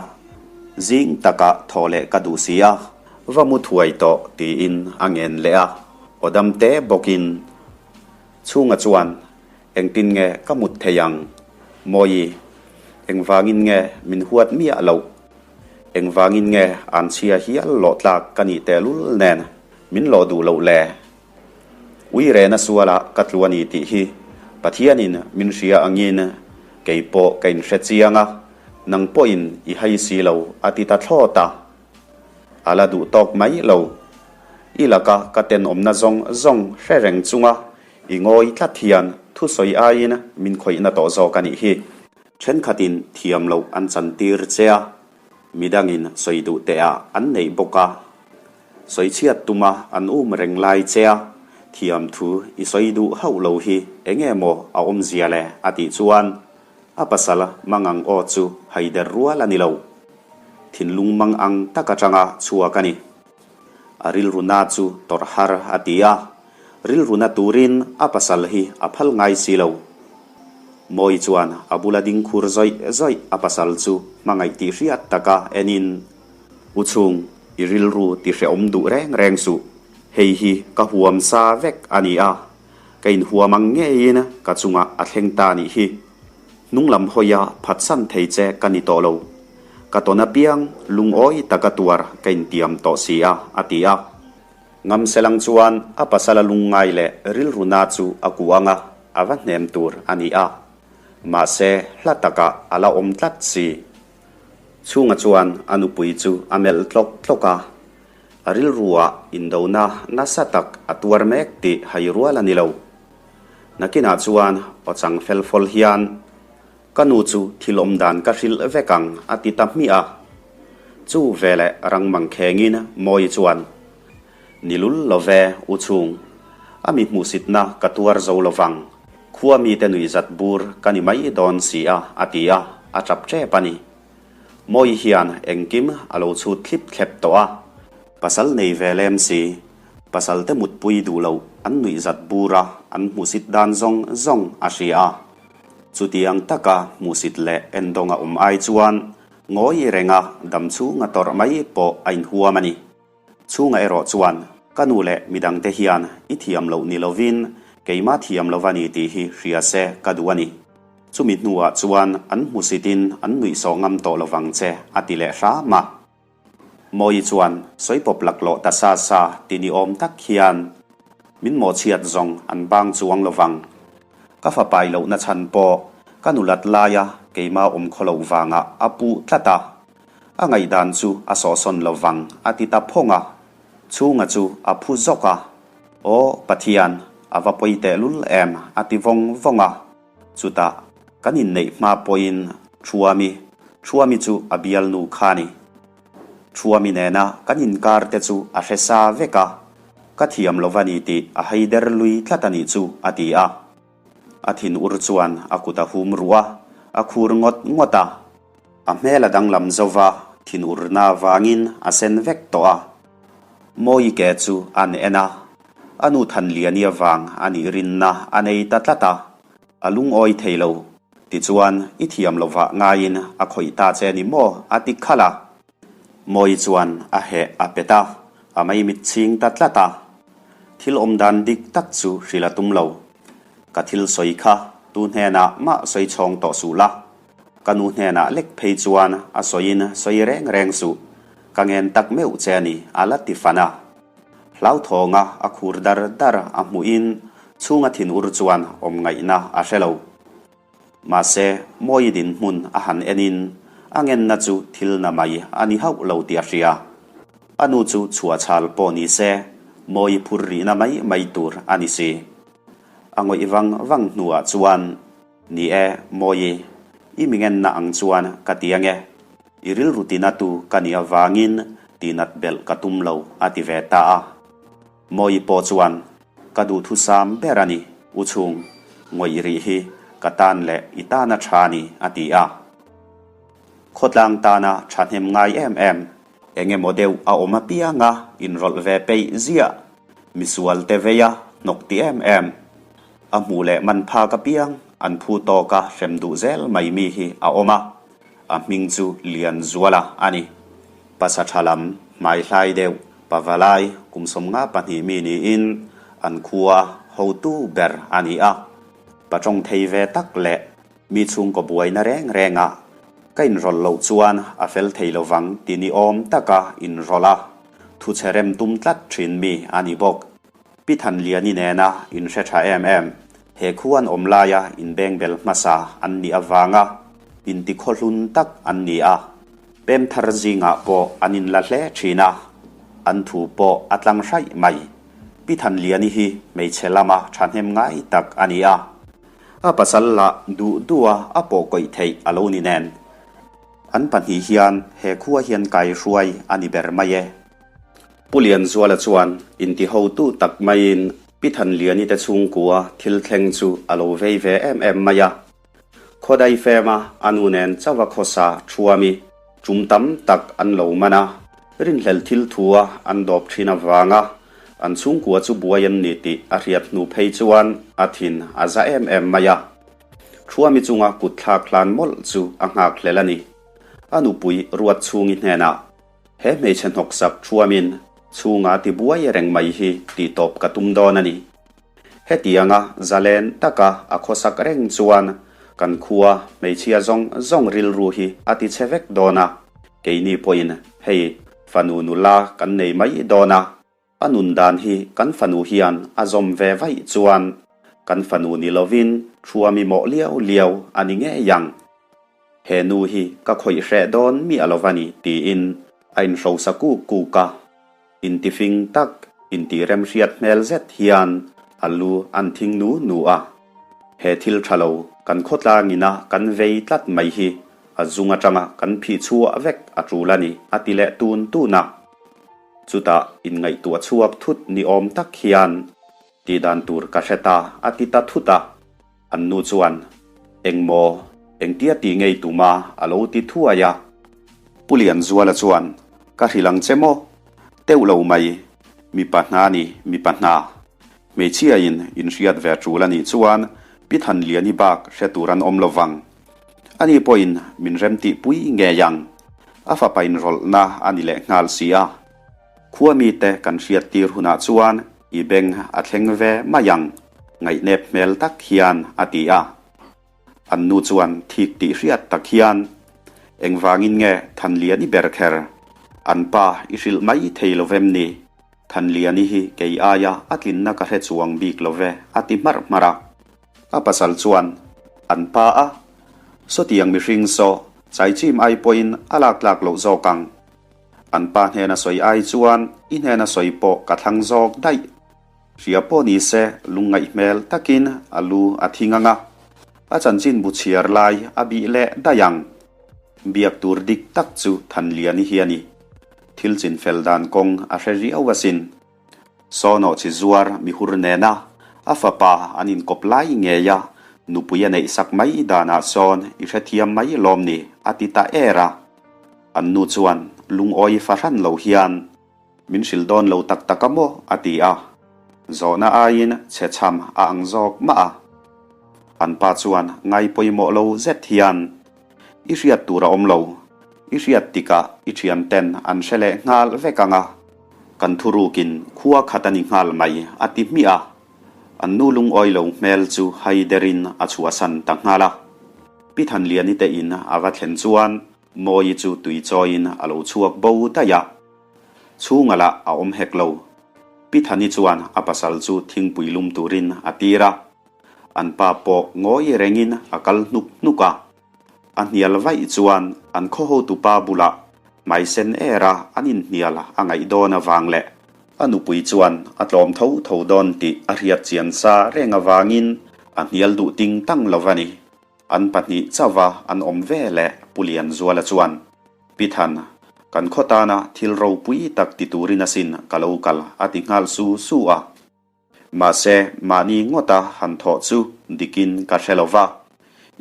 A: Zing takah thaw leh ka duh si a. Va mu thuai tawh tiin a ngen leh a, aw dam te bawkin chhunga chuan engtin nge ka mut thei ang? Mawi, engvangin nge min huat miah loh? Engvangin nge an chhia hial lawh tlak ka nih tehlul nen min lawh duh loh le? Ui rehna sualah ka tlu a ni tih hi Pathianin min hria angin kei pawh ka inhre chiang a, nang pawhin i hai si lo a ti ta thlawt a. A la duh tawk mai lo. I laka ka tenawmna zawng zawng hre reng chunga i ngawi tlat hian thusawi aiin min khawihna tawh zawk a nih hi. Thenkhatin thiam loh an chantir che a, midangin sawi duh teh ah an neih bawk a. Sawi chhiat tuma an um reng lai che a, thiam thu i sawi duh hauh lo hi enge maw a awmzia le a tih chuan a pasal mangang aw chu haider rual a ni lo. Thinlung mang ang tak atanga chhuak a ni. A rilruna chu tawrh har a ti a, rilruna turin a pasal hi a phal ngai si lo. Mawi chuan a bula ding khur zawih zawih a pasal chu hmangaih tih hriat taka enin, U chhung, i rilru ti hrehawm duh reng reng suh. Hei hi ka huam sa vek a ni a, ka inhuam ang ngeiin ka chungah a thleng ta nih hi. Hnung lam hawia phatsan thei che ka ni tawh lo. Ka tawn apiang lungawi taka tuar ka intiam tawh si a, a ti a. Ngamselang chuan a pasala lungngai leh rilruna chu a kuh ang a, a va hnem tur a ni a. Mahse, hla takah a la awm tlat si. Chhunga chuan a nupui chu a melh tlawk tlawk a. A rilruah indona nasa tak a tuar mek tih hai rual a ni lo. Nakinah chuan aw chang fel fawl hian, Ka nu chu thil awm dan ka hrilh vek ang a ti ta hmiah a. Chu veleh rang mang khengin Mawi chuan, Ni lul lo ve, u chhung. A mi hmuhsitna ka tuar zo lo vang. Khua mite nuihzat bur ka ni mai dawn si a, a ti a, a tap tep a ni. Mawi hian engkim a lo chhut thlip thlep tawh a. Pasal nei ve lem si, Pasalte mutpui duh loh an nuihzat bur a, an hmuhsit dan zawng zawng a hria a. Chutiang taka hmuhsit leh endawng a awm ai chuan ngawi renga dam chhunga tawrh mai pawh a inhuam a ni. Chhunga erawh chuan ka nu leh midangte hian i thiam loh ni lovin keimah thiam lo va ni tih hi hria se ka duh a ni. Chumi hnuah chuan an hmusitin an nuihsawh ngam tawh lovang che a ti leh hram a. Mawii chuan sawi pawp laklawh ta sa sa ti ni awm tak hian min mawhchhiat zawng an bang chuang lo vang. Ka fa pai lohna chhan pawh ka nulat laia keima awm khaw loh vangah a puh tlat a, a ngaihdan chu a sawhsawn lo vang a ti ta phawng a. Chhunga chu a phu zawk a, Aw Pathian, a va pawi tehlul em a ti vawng vawng a. Chutah kan inneih hma pawhin Thuami, Thuami chu a bialnu kha ni. Thuami nena kan inkar te chu a hre sa vek a, ka thiam lo va ni tih a hei der lui tlat a nih chu a ti a. A thin ur chuan a kut a hum ruh a, a khur ngawt ngawt a. A hmel a danglam zo va, thin urna vangin a sen vek tawh a. Mawi ke chu an en a, a nu Thanliani avang a nih rinna a nei ta tlat a, a lungawi thei lo. Tichuan, i thiam lo vah ngaiin a khawih ta che ni maw? a ti khalh a. Mawi chuan a heh a pet a, a maimit chhing ta tlat a. Thil awm dan dik tak chu hrilh a tum lo. Ka thil sawi kha tu hnenah mah sawi chhawng tawh suh la. Ka nu hnenah lek phei chuan a sawiin sawi reng reng suh. Ka ngen tak meuh che a ni, a la ti fan a. Hlauthawnga a khur dar dar a hmuhin chhunga thin ur chuan awm ngaihna a hre lo. Mahse, Mawi dinhmun a han enin a ngenna chu thil na mai a ni hauh lo tih a hria. A nu chu chhuahchhal pawh ni se, Mawi phur rihna mai mai tur a ni si. A ngawih vang vang hnuah chuan, Ni e, Mawi, i mi ngenna ang chuan ka ti ange. I rilru tinatu ka nih avangin tihnat belh ka tum lo, a ti ve ta a. Mawi pawh chuan, Ka duhthusam ber a ni, U Chhung, ngawih rih hi ka tan leh i tana tha a ni, a ti a. Khawtlang tana thahnem ngai em em, eng emaw deuh a awm apianga inrawlh ve peih ziah, misual te veia hnawk ti em em, a hmuh leh man phak apiang an phu tawka hrem duh zel mai mi hi a awm a, a hming chu Lianzuala a ni. Pasa tha lam, hmai hlai deuh, pavalai, kum 52 mi niin an khua hotu ber a ni a. Pa tawng thei ve tak leh mi chhungkaw buaina reng rengah ka inrawlh loh chuan a fel thei lovang ti ni awm taka inrawlh a, thuchhe rem tum tlat thin mi a ni bawk. Pi Thanliani nena inhre tha em em, he khu an awm laia inbengbel hmasa an nih avanga intikhawhlun tak an ni a, pem thar zingah pawh an inla hle thin a, an thu pawh a tlang hraih mai. Pi Thanliani hi hmeichhe lama thahnem ngai tak a ni a, a pasal lah duh duha a pawh kawih theih a lo ni nen. An pahnih hian he khua hian kaihruai a ni ber mai e. Pu Lianzuala chuan intihotu tak maiin Pi Thanliani te chhungkua thil thleng chu a lo vei ve em em mai a. Khawdai fema a nu nen chauha khawsa thuami tum tam tak an lo man a, rinhlelh thil thua an dawp thin avanga an chhungkua chu buai an ni tih a hriat hnu phei chuan a thin a za em em mai a. Thuami chunga kutthlak hlan mawlh chu a nghakhlel a ni. A nupui Ruatchhungi hnenah He hmeichhe hnawksak thuamin chhunga ti buai reng mai hi tih tawp ka tum dawn a ni. Hetianga zalen taka a khawsak reng chuan kan khua hmeichhia zawng zawng rilru hi a ti chhe vek dawn a, keini pawhin hei fanu nula kan nei mai dawn a, a nun dan hi kan fanu hian a zawm ve vaih chuan kan fanu ni lovin thuami mawh liau liau a ni ngei ang. He nu hi ka khawih hreh dawn miah lo va ni tiin a inhrosa kuk kuk a. Intifing tak, intiremhriat hmel zet hian a lu an thing nu nu a. He thil tha lo kan khawtlangina kan vei tlat mai hi a zung atanga kan phih chhuah vek a tul a ni a ti leh tun tun a. Chutah inngaihtuah chhuak thut ni awm tak hian tihdan tur ka hre ta a ti ta thut a. An nu chuan, Engmaw, engtia tih ngei tuma a lo ti thuai a. Pu Lianzuala chuan, Ka hrilh ang che maw? Teuh lo mai, mipa hna ni, mipa hna. Hmeichhiain inhriat ve tul a nih chuan Pi Thanliani bak hre tur an awm lo vang. Ani pawhin min remtihpui ngei ang. A fapa inrawlhna a ni leh nghal si a. Khua mite kan hriattir hunah chuan i beng a thleng ve mai ang, ngaihnep hmel tak hian a ti a. An nu chuan thik tih hriat tak hian, Engvangin nge Thanliani ber kher? An pa i hrilh mai thei lo vem ni? Thanliani hi kei aia a tlinna ka hre chuang bik lo ve, a ti hmarh hmarh a. A pasal chuan, An pa a? Sawtiang mihring saw chaichim ai pawhin a lak tlak loh zawk ang. An pa hnena sawi ai chuan i hnena sawi pawh ka thlang zawk daih. Hria pawh ni se lungngaih hmel takin a lu a thing ang a, a chanchin bu chhiar lai a bih leh daih ang. Biak tur dik tak chu Thanliani hi a ni. Thil chinfel dan kawng a hre riau asin. Sawnawh chi zuar mihur nena a fapa an inkawp lai ngei a, nupui a neih sak mai danah sawn i hrethiam mai lawm ni a ti ta er a. An nu chuan lungawi fahran lo hian. Min hrilh dawn lo tak tak a maw? a ti a. Zawhna aiin chhe chham a ang zawk mah a. An pa chuan ngai pawimawh lo zet hian, I hriat tur a awm lo. I hriat tikah i thian ten an hre leh nghal vek ang a. Kan thurukin khua khat a ni nghal mai, a ti hmiah a. An nu lungawi lo hmel chu hai derin a chhuahsan ta nghal a. Pi Thanliani te in a va thlen chuan Mawi chu tui chawiin a lo chhuak bo daih a. Chhunga lah a awm hek lo. Pi Thani chuan a pasal chu thingpui lum turin a tir a. An pa pawh ngawi rengin a kal hnuk hnuk a. A hnial vaih chuan an khaw hotupa bulah hmaisen era an inhnial a ngaih dawn avang leh a nupui chuan a tlawm tho tho dawn tih a hriat chian sa reng avangin a hnial duh ting tang lo va ni. An pahnih chauha an awm ve leh Pu Lianzuala chuan, Pi Than, kan khaw tana thil ropui tak ti turin asin ka lo kal a ti nghal su su a. Mahse, mahni ngawta han thawh chu dikin ka hre lo va.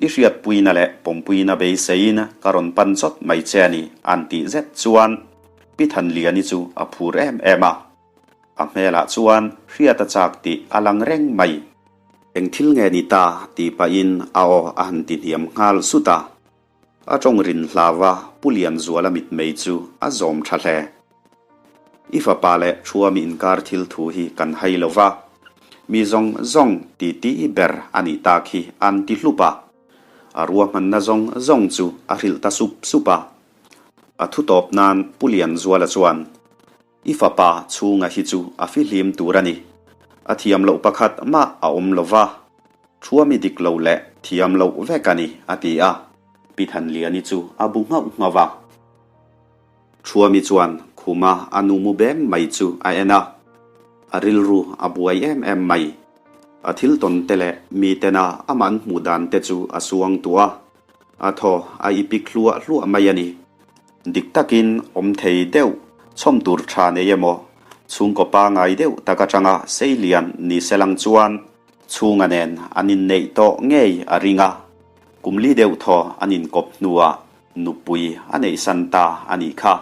A: I hriatpuina leh pawmpuina beiseiin ka rawn pan chawt mai che a ni an tih zet chuan Pi Thanliani chu a phur em em a. A hmelah chuan hriat a chak tih a lang reng mai. Eng thil nge ni ta tih pahin a aw a han ti hniam nghal zut a. A tawng rin hlau a, Pu Lianzuala mitmei chu a zawm tha hle. I fapa leh Thuami inkar thil thu hi kan hai lo va, mi zawng zawng ti tih ber a nih tak hi an ti hlup a. A ruahmanna zawng zawng chu a hrilh ta sup sup a. A thu tawp nan Pu Lianzuala chuan, I fapa chhunga hi chu a fihlim tur a ni. A thiam loh pakhat mah a awm lo va, Thuami dik lo leh thiam loh vek a ni, a ti a. Pi Thanliani chu a bu nghauh nghauh a. Thuami chuan khuma a nu mu beng mai chu a en a, a rilru a buai em em mai. A thil tawn te leh mi tena amah an hmuh dan te chu a suang tuah a, a thaw a ipik hluah hluah mai a ni. Dik takin awm thei deuh, chhawm tur tha nei emaw, chhungkaw pangai deuh tak atanga seilian ni se lang chuan chhunga nen an inneih tawh ngei a ring a, kum li deuh thaw an inkawp hnuah nupui a neihsan ta a nih kha.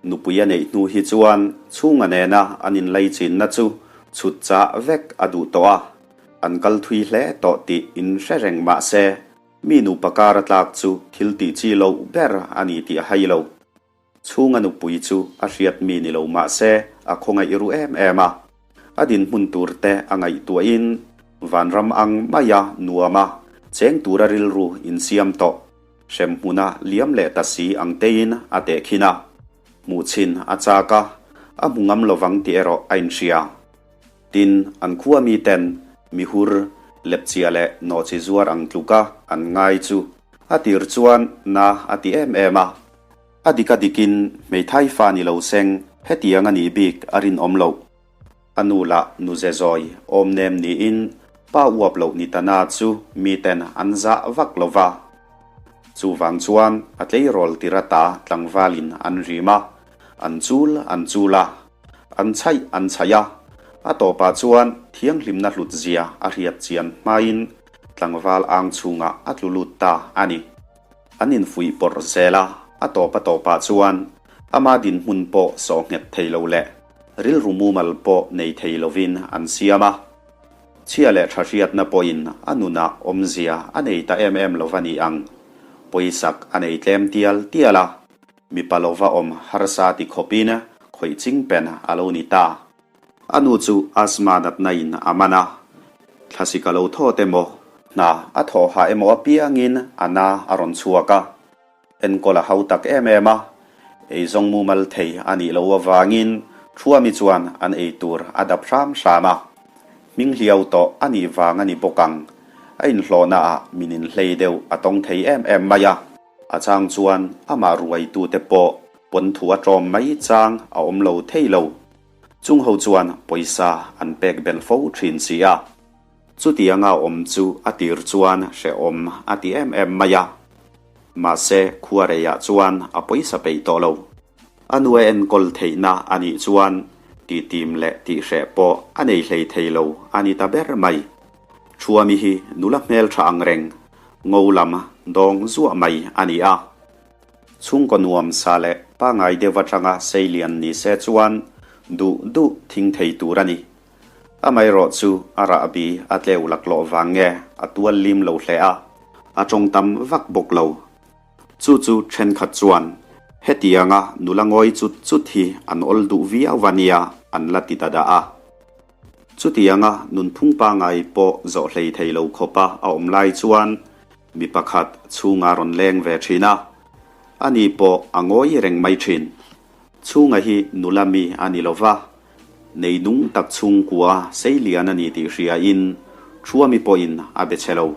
A: Nupui a neih hnu hi chuan chhunga nena an inlaichinna chu chhut chah vek a duh tawh a, an kal thui hle tawh tih inhre reng mah se, Mi nupa kar a tlak chu thil tih chi loh ber a ni tih a hai lo. Chhunga nupui chu a hriat mi ni lo mah se a khawngaih ru em em a. A dinhmun tur te a ngaihtuahin vanram ang maia nuam a cheng tura rilru insiam tawh hremhmuna liam leh ta si ang tein a tehkhin a. Hmuh chhin a chak a, a hmu ngam lovang tih erawh a inhria. Tin, an khua miten mihur, lepchia leh nawhchi zuar ang tluka an ngai chu a tir chuan na a ti em em a. A dik a dikin hmeithai fa ni lo seng hetiang a nih bik a rinawm loh. A nu lah nu ze zawi awm nem niin pa uap loh ni ta na chu miten an zah vak lo va. Chuvang chuan a tleirawl tir ata tlangvalin an rim a, an chul an chul a. An chhaih an chhaih a, a tawpah chuan thianghlimna hlut zia a hriat chian hmain tlangval ang chhungah a tlu lut ta a ni. An infuih pawrh zel a, a tawp a tawpah chuan ama dinhmun pawh sawh nghet thei lo leh rilru mumal pawh nei thei lovin an siam a. Chhia leh tha hriatna pawhin a nunah awmzia a nei ta em em lo va ni ang. Pawisak a nei tlem tial tial a. Mipa lova awm harsa ti khawpin khawih ching pen a lo ni ta. A nu chu asthma natna in a man a, thlasik a lo thawt emaw, hna a thawh hah emaw apiangin a na a rawn chhuak a. Enkawl a hau tak em em a. Eizawng mumal thei a nih loh avangin Thuami chuan an ei tur a dap hram hram a. Hming hliau tawh a nih vang a ni bawk ang. A inhlawhnaah min inhlei deuh a tawng thei em em mai a. A chang chuan amah ruaitute pawh pawn thu a tlawm mai chang a awm lo thei lo. Chung ho chuan pawisa an pek belh fo thin si a. Chutianga awm chu a tir chuan hrehawm a ti em em mai a. Mahse khuareiah chuan a pawisa peih tawh lo. A nu a enkawl theihna a nih chuan tihtim leh tihhreh pawh a nei hlei thei lo a ni ta ber mai. Thuami hi nula hmeltha ang reng, ngo lam dawng zuah mai a ni a. Chhungkaw nuam sa leh pangai deuh atanga seilian ni se chuan duh duh thing thei tur a ni. Amaherawh chu a rahbi a tleu laklawh vang nge a tual lim lo hle a, a tawng tam vak bawk lo. Chu chu thenkhat chuan hetianga nula ngawi chut chut hi an awl duh viau a nia an la ti ta dah a. Chutianga nunphung pangai pawh zawh hlei thei lo khawpa a awm lai chuan mi pakhat chhunga rawn leng ve thin a, ani pawh a ngawi reng mai thin. Chhunga hi nula mi a ni lo va, neinung tak chhungkua seilian a ni tih hriain Thuami pawhin a be che lo.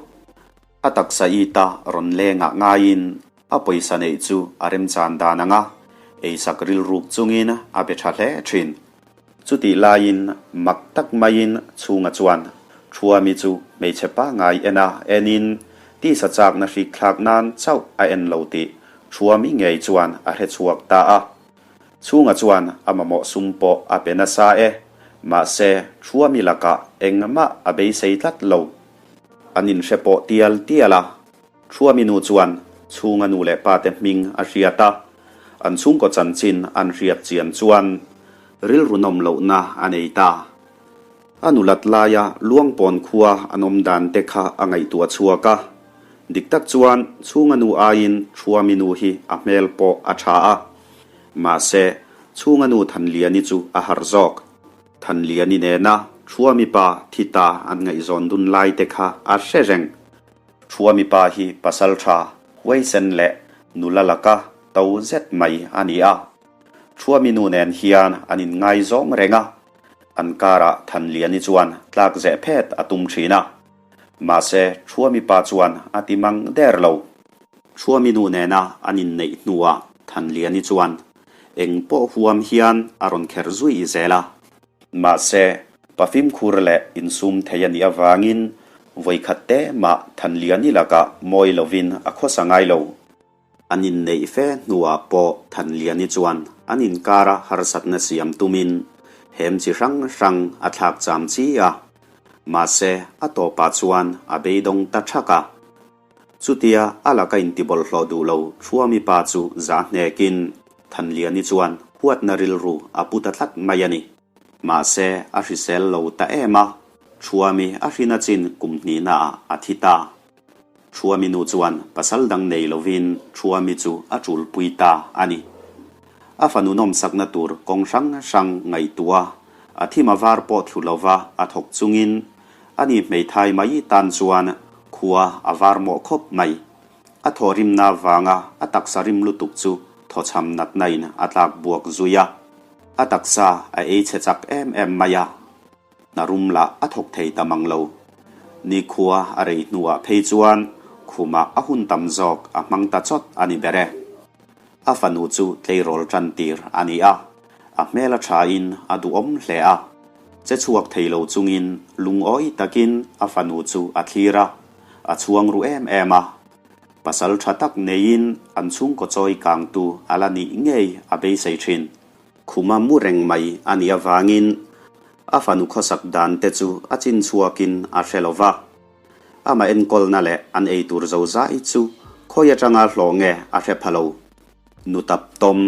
A: A taksa ita rawn lengah ngaiin a pawisa neih chu a remchan dan ang a, eisak rilruk chungin a be tha hle thin. Chutih laiin mak tak maiin chhunga chuan Thuami chu hmeichhe pangai en a enin tisa chakna hrik thlak nan chauh a en lo tih Thuami ngei chuan a hre chhuak ta a. Chhunga chuan a mamawh sum pawh a pe nasa e, mahse Thuami lakah engmah a beisei tlat lo. An inhre pawh tial tial a. Thuami nu chuan chhunga nu leh pate hming a hriat a, an chhungkaw chanchin an hriat chian chuan rilru nawm lohna a nei ta. A nulat laia Luangpawn khua an awm dan te kha a ngaihtuah chhuak a. Dik tak chuan chhunga nu aiin Thuami nu hi a hmel pawh a tha a. Mahse, chhunga nu Thanliani chu a harh zawk. Thanliani nena Thuami pa thi ta an ngaihzawn dun lai te kha a hre reng. Thuami pa hi pasal tha, huaisen leh nula laka to zet mai a ni a. Thuami nu nen hian an inngaizawng reng a, an karah Thanliani chuan tlak zeh phet a tum thin a. Mahse, Thuami pa chuan a ti mang der lo. Thuami nu nena an inneih hnuah Thanliani chuan eng pawh huam hian a rawn kher zui zel a. Mahse, pa fimkhur leh insum thei a nih avangin vawikhat te mah Thanliani lakah mawi lovin a khawsa ngai lo. An inneih fe hnuah pawh Thanliani chuan an inkara harsatna siam tumin hem chi hrang hrang a thlak cham chi a. Mahse, a tawpah chuan a beidawng ta thak a. Chutia a laka intibawlhhlawh duh lo Thuami pa chu zah hnekin Thanliani chuan huatna rilru a pu ta tlat mai a ni. Mahse, a hrisel lo ta em a, Thuami a hrina chin kum hnihnaah a thi ta. Thuami nu chuan pasal dang nei lovin Thuami chu a tulpui ta a ni. A fanu nawmsakna tur kawng hrang hrang ngaihtuah a thim a var pawh thlu lova a thawk chungin Ani hmeithai mai tan chuan khua a var mawh khawp mai. A thawhrimna vanga a taksa rim lutuk chu thawchham natna in a tlak buak zui a. A taksa a ei chhe chak em em mai a. Hna rum lah a thawk thei ta mang lo. Nikhua a rei hnuah phei chuan khumah a hun tam zawk a hmang ta chawt a ni ber e. A fanu chu tleirawl tan tir a ni a, a hmel a thain a duhawm hle a. Che chhuak thei lo chungin lungawi takin a fanu chu a thlir a, a chhuang ru em em a. Pasal tha tak neiin an chhungkaw chawi kangtu a la nih ngei a beisei thin. Khuma mu reng mai a nih avangin a fanu khawsak dan te chu a chin chhuakin a hre lo va. Amah enkawlna leh an eitur zozai chu khawi atanga hlawh nge a hre pha lo. Nu tap tawm,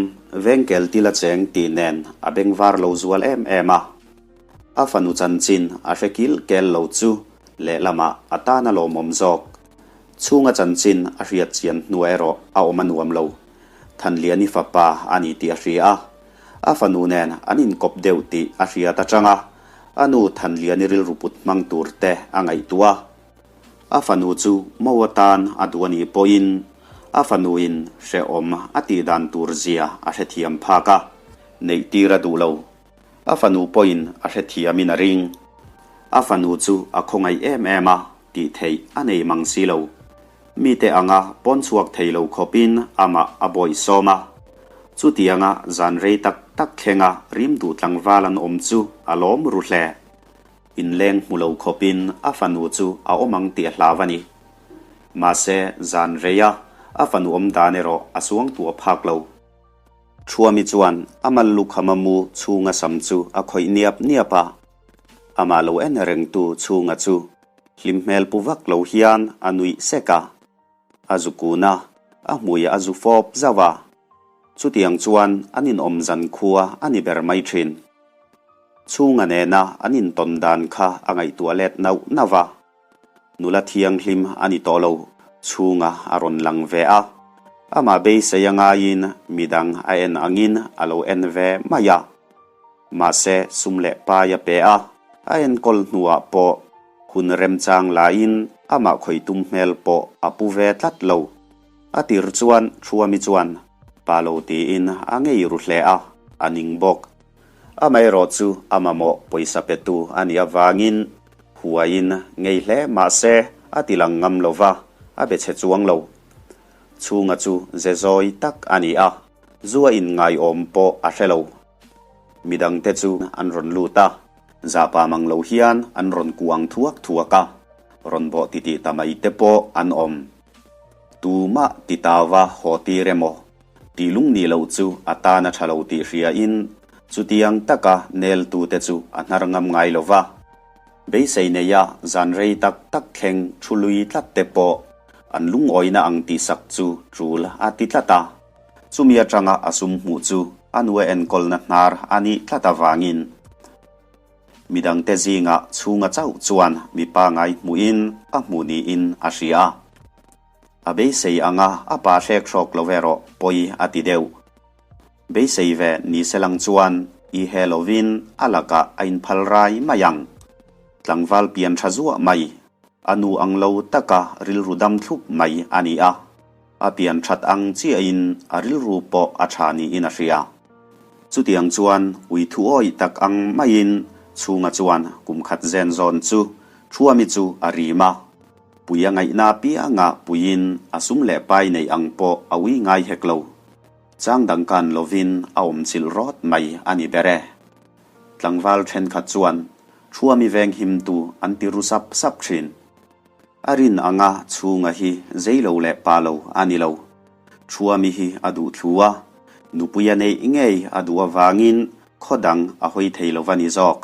A: vengkel tila cheng tih nen a bengvar lo zual em em a. A fanu chanchin a hre kil kel lo chu lehlamah a tan a lawmawm zawk. Chhunga chanchin a hriat chian hnuah erawh a awm a nuam lo. Thanliani fapa a ni tih a hria a. A fanu nen an inkawp deuh tih a hriat atanga a nu Thanliani rilru put hmang tur te a ngaihtuah a. A fanu chu mo atan a duh a nih pawhin. A fanuin hrehawm a tih dan tur zia a hrethiam phak a, neih tir a duh lo. A fanu pawhin a hrethiamin a ring. A fanu chu a khawngaih em em a, tih theih a nei mang si lo. Mite anga pawn chhuak thei lo khawpin amah a bawihsawm a. Chutianga zan rei tak tak thlenga rim duh tlangval an awm chu a lawm ru hle. Inleng hmu lo khawpin a fanu chu a awm ang tih a hlau a ni. Mahse, zan reia a fanu awm dan erawh a suangtuah phak lo. Thuami chuan a mal lukhama mu chhunga sam chu a khawih niap niap a. Amah lo en rengtu chhunga chu hlim hmel pu vak lo hian a nuih sek a. A zu kun a, a hmui a zu fawp zauh a. Chutiang chuan an inawm zan khua a ni ber mai thin. Chhunga nena an intawn dan kha a ngaihtuah let nauh nauh a. Nula thianghlim a ni tawh lo, chhunga a rawn lang ve a. Amah beisei a ngaiin midang a en angin a lo en ve mai a. Mahse sum leh pai a pe a, a enkawl hnuah pawh hun remchang laiin amah khawih tum hmel pawh a pu ve tlat lo. A tir chuan Thuami chuan pa lo tiin a ngei ru hle a, a ning bawk. Amaherawh chu a mamawh pawisa petu a nih avangin huaiin ngei hle mahse a ti lang ngam lo va, a be chhe chuang lo. Chhunga chu ze zawi tak a ni a, zu a inngaiawm pawh a hre lo. Midangte chu an rawn lut a, zahpa mang lo hian an rawn kuang thuak thuak a, rawn bawh titih ta mai te pawh an awm. Tumah ti tau va haw tir emaw? Tih lung nih loh chu a tan a tha lo tih hriain chutiang taka neltute chu a hnar ngam ngai lo va. Beisei neia zan rei tak tak thleng thu lui tlat te pawh an lungawina ang tihsak chu tul a ti tlat a. Chumi atanga a sum hmuh chu a nu a enkawlna hnar a nih tlat avangin Midangte zingah chhunga chauh chuan mi pangai hmuhin a hmuh niin a hria. A beisei anga a pa hrek hrawk lo erawh pawi a ti deuh. Beisei ve ni se lang chuan i he lovin a lakah a inphal rai mai ang. Tlangval pian tha zuah mai, a nu ang lo taka rilru dam thlup mai a ni a. A pian that ang chiahin a rilru pawh a tha niin a hria. Chutiang chuan ui thu awih tak ang maiin chhunga chuan kum khat zen zawn chu Thuami chu a rim a. Pui a ngaihna pianga puiin a sum leh pai neih ang pawh a ui ngai hek lo. Chang dang kan lovin a awm chilh rawt mai a ni ber e. Tlangval thenkhat chuan Thuami veng himtu an ti ru sap sap thin. A rin anga chhunga hi zei lo leh pa lo a ni lo. Thuami hi a duh thlu a, nupui a neih ngei a duh avangin khaw dang a hawi thei lo va ni zawk.